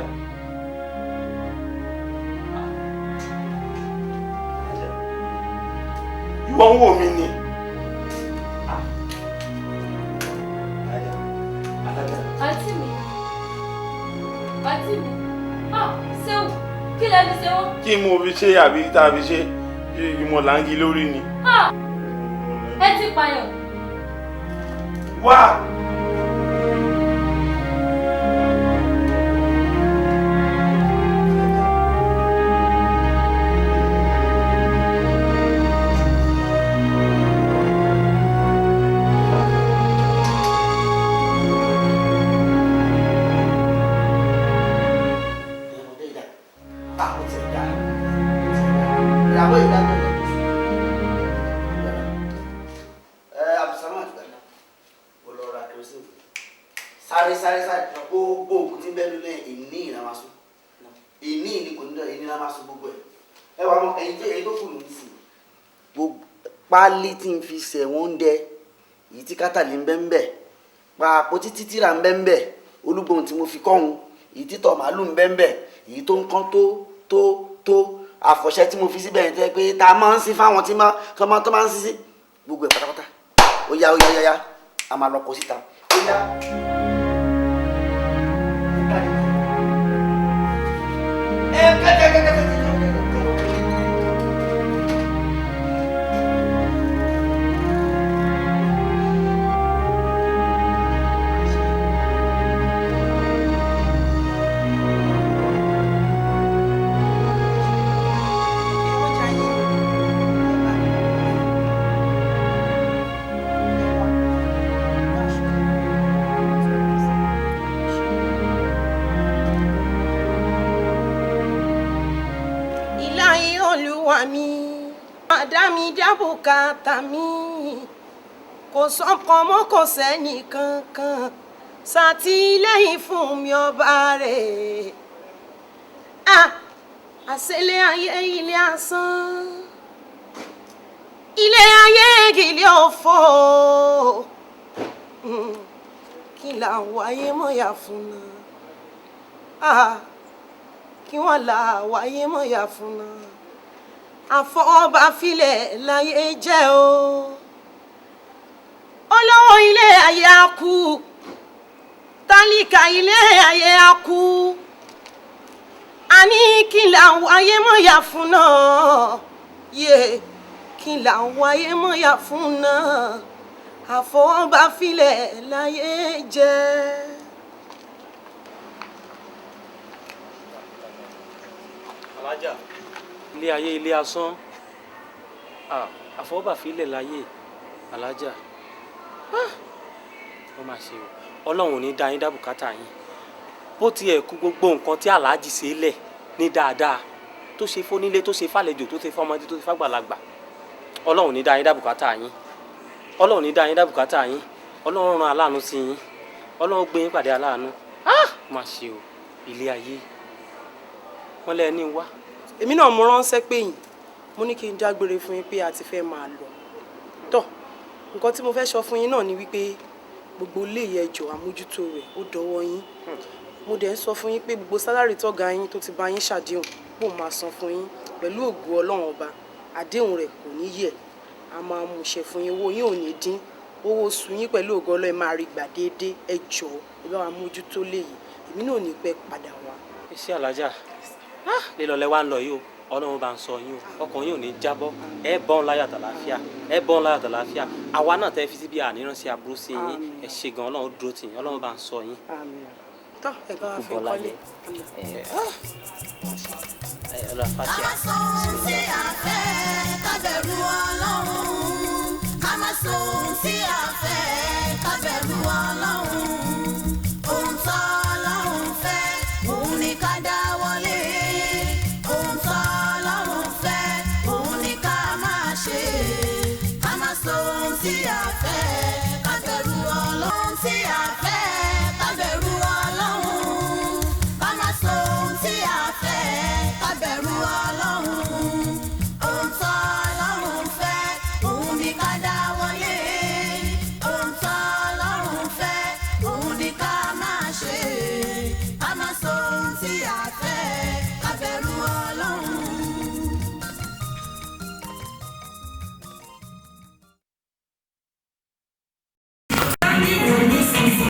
Ìwọ ń wò mí ni. Àǹtí mi, àǹtí mi, ah, Ṣéwù, kí lẹ fi ṣe wọ́n? Kí mo fi ṣe àbí tá a fi ṣe ìmọ̀ là ń yí lórí ni. Ah, ẹ ti pààyàn. Wá! Ìyàwó ìdáná ẹ Abdulsamad gbà ó lọ ra kerosene sáré sáré sáré gbogbo òkú tí ń bẹ nílé ìní ìlà máa sùn ìní ìní kò ní dọ̀ ìní ìlà máa sùn gbogbo ẹ ẹ wà mọ ẹyin tó ẹyin tó kù ní sí gbogbo páálí tí ń fi sẹ̀ wọ́n ń dẹ èyí tí kátàlí ń bẹ́ ń bẹ́ pàápọ̀ títí tíra ń bẹ́ ń bẹ́ olúgbòhùn tí mo fi kọ́hún èyí títọ̀ màálù ń bẹ́ ń bẹ́ èyí tó ń kán tó tó tó àfọ̀ṣẹ tí mo fi síbẹ̀ yẹn tẹ́ pé tá a máa ń sin fáwọn tí máa tó máa tó máa ń sin sí gbogbo ẹ̀ pátápátá ó yá ó yá ó yá a máa lọ kó síta ó yá. Ẹ kẹ́kẹ́ kẹ́kẹ́ kẹ́kẹ́. Ìláyé olúwa mi, àdá mi dábùkátà mi, kò sọ́kọ mọ́ kò sẹ́ni kankan, ṣàtìlẹ́yìn fún mi ọba rẹ̀. Ah, àṣẹlẹ̀ ayé ilé asán, ilé ayé ilé òfò, kí là ń wáyé mọ̀yà fún náà? Ah, kí wọ́n là wáyé mọ̀yà fún náà? Àfọwọ́bá filẹ̀ láyé jẹ́ o. Olówó ilé ayé á kú, tálíkà ilé ayé á kú. Àní kí là ń wáyé mọ̀yà fún náà? Yé, kí là ń wáyé mọ̀yà fún náà? Àfọwọ́bá filẹ̀ láyé jẹ́. Alájà, ilé ayé ilé asán, àfọwọ́bàfilẹ̀ láyé alájà. Wọ́n máa ṣe o, Ọlọ́run ò ní dá yín dá bùkátà yín. Bó tiẹ̀ kú gbogbo nǹkan tí aláàjì ṣe lẹ̀ ní dáadáa, tó ṣe fónílé, tó ṣe fàlejò, tó ṣe fọmọdé, tó ṣe fàgbàlagbà, Ọlọ́run ò ní dá yín dá bùkátà yín. Ọlọ́run ò ní dá yín dá bùkátà yín. Ọlọ́run rán aláàánú sí yín. Ọlọ́run gbé yín pàdé aláàánú. Má ṣe o, ilé ayé wọ́n lẹ́ ní wá. Èmi náà mo ránṣẹ́ pé yín, mo ní kí n dágbére fún yín pé a ti fẹ́ máa lọ. Tọ́ nǹkan tí mo fẹ́ sọ fún yín náà ni wípé gbogbo ilé ìyẹjọ àmójútó rẹ̀ ó dọwọ́ yín. Mo dẹ̀ ń sọ fún yín pé gbogbo sálárì tọ́gà yín tó ti bá yín ṣàdéhùn pò máa san fún yín pẹ̀lú ògo Ọlọ́run ọba Àdéhùn rẹ̀ kò ní yẹ̀, a máa mú ṣe fún yín. Owó yín ò ní dín, owó oṣù yín pẹ̀lú ògo Ọlọ́run, ẹ máa rí gbà déédéé. Ẹ jọ̀ọ́, ẹ bá wa mójútó léyìí. Èmi náà ò ní pẹ́ padà wá. Ẹ ṣé alájà, lílọ lẹ wá ń lọ yìí o. Ọlọ́run bá ń sọ yín o, ọkàn yín ò ní jábọ́. Ẹ bọ́n láyọ̀ àtàlàáfíà, ẹ bọ́n láyọ̀ àtàlàáfíà. Àwa náà tẹ́ fi síbi àníránsí aburú sí yín. Ẹ ṣé gan, Ọlọ́run dúró tì yín, Ọlọ́run bá ń sọ yín. Tọ́ ẹ bá wa fi Bọ́lá kọ́lé. Ẹ ẹ lọ fàtíà. Ká má sọ ohun tí a fẹ́, ká bẹ̀rù Ọlọ́run. Ká má sọ ohun tí a fẹ́, ká bẹ̀rù Ọlọ́run. Ohun tó Ọlọ́run fẹ́, òun ni ká dáwọ́lé. Ohun tó Ọlọ́run fẹ́, òun ni ká máa ṣe. Ká má sọ ohun tí a fẹ́, ká bẹ̀rù Ọlọ́run. Ohun tí a fẹ́,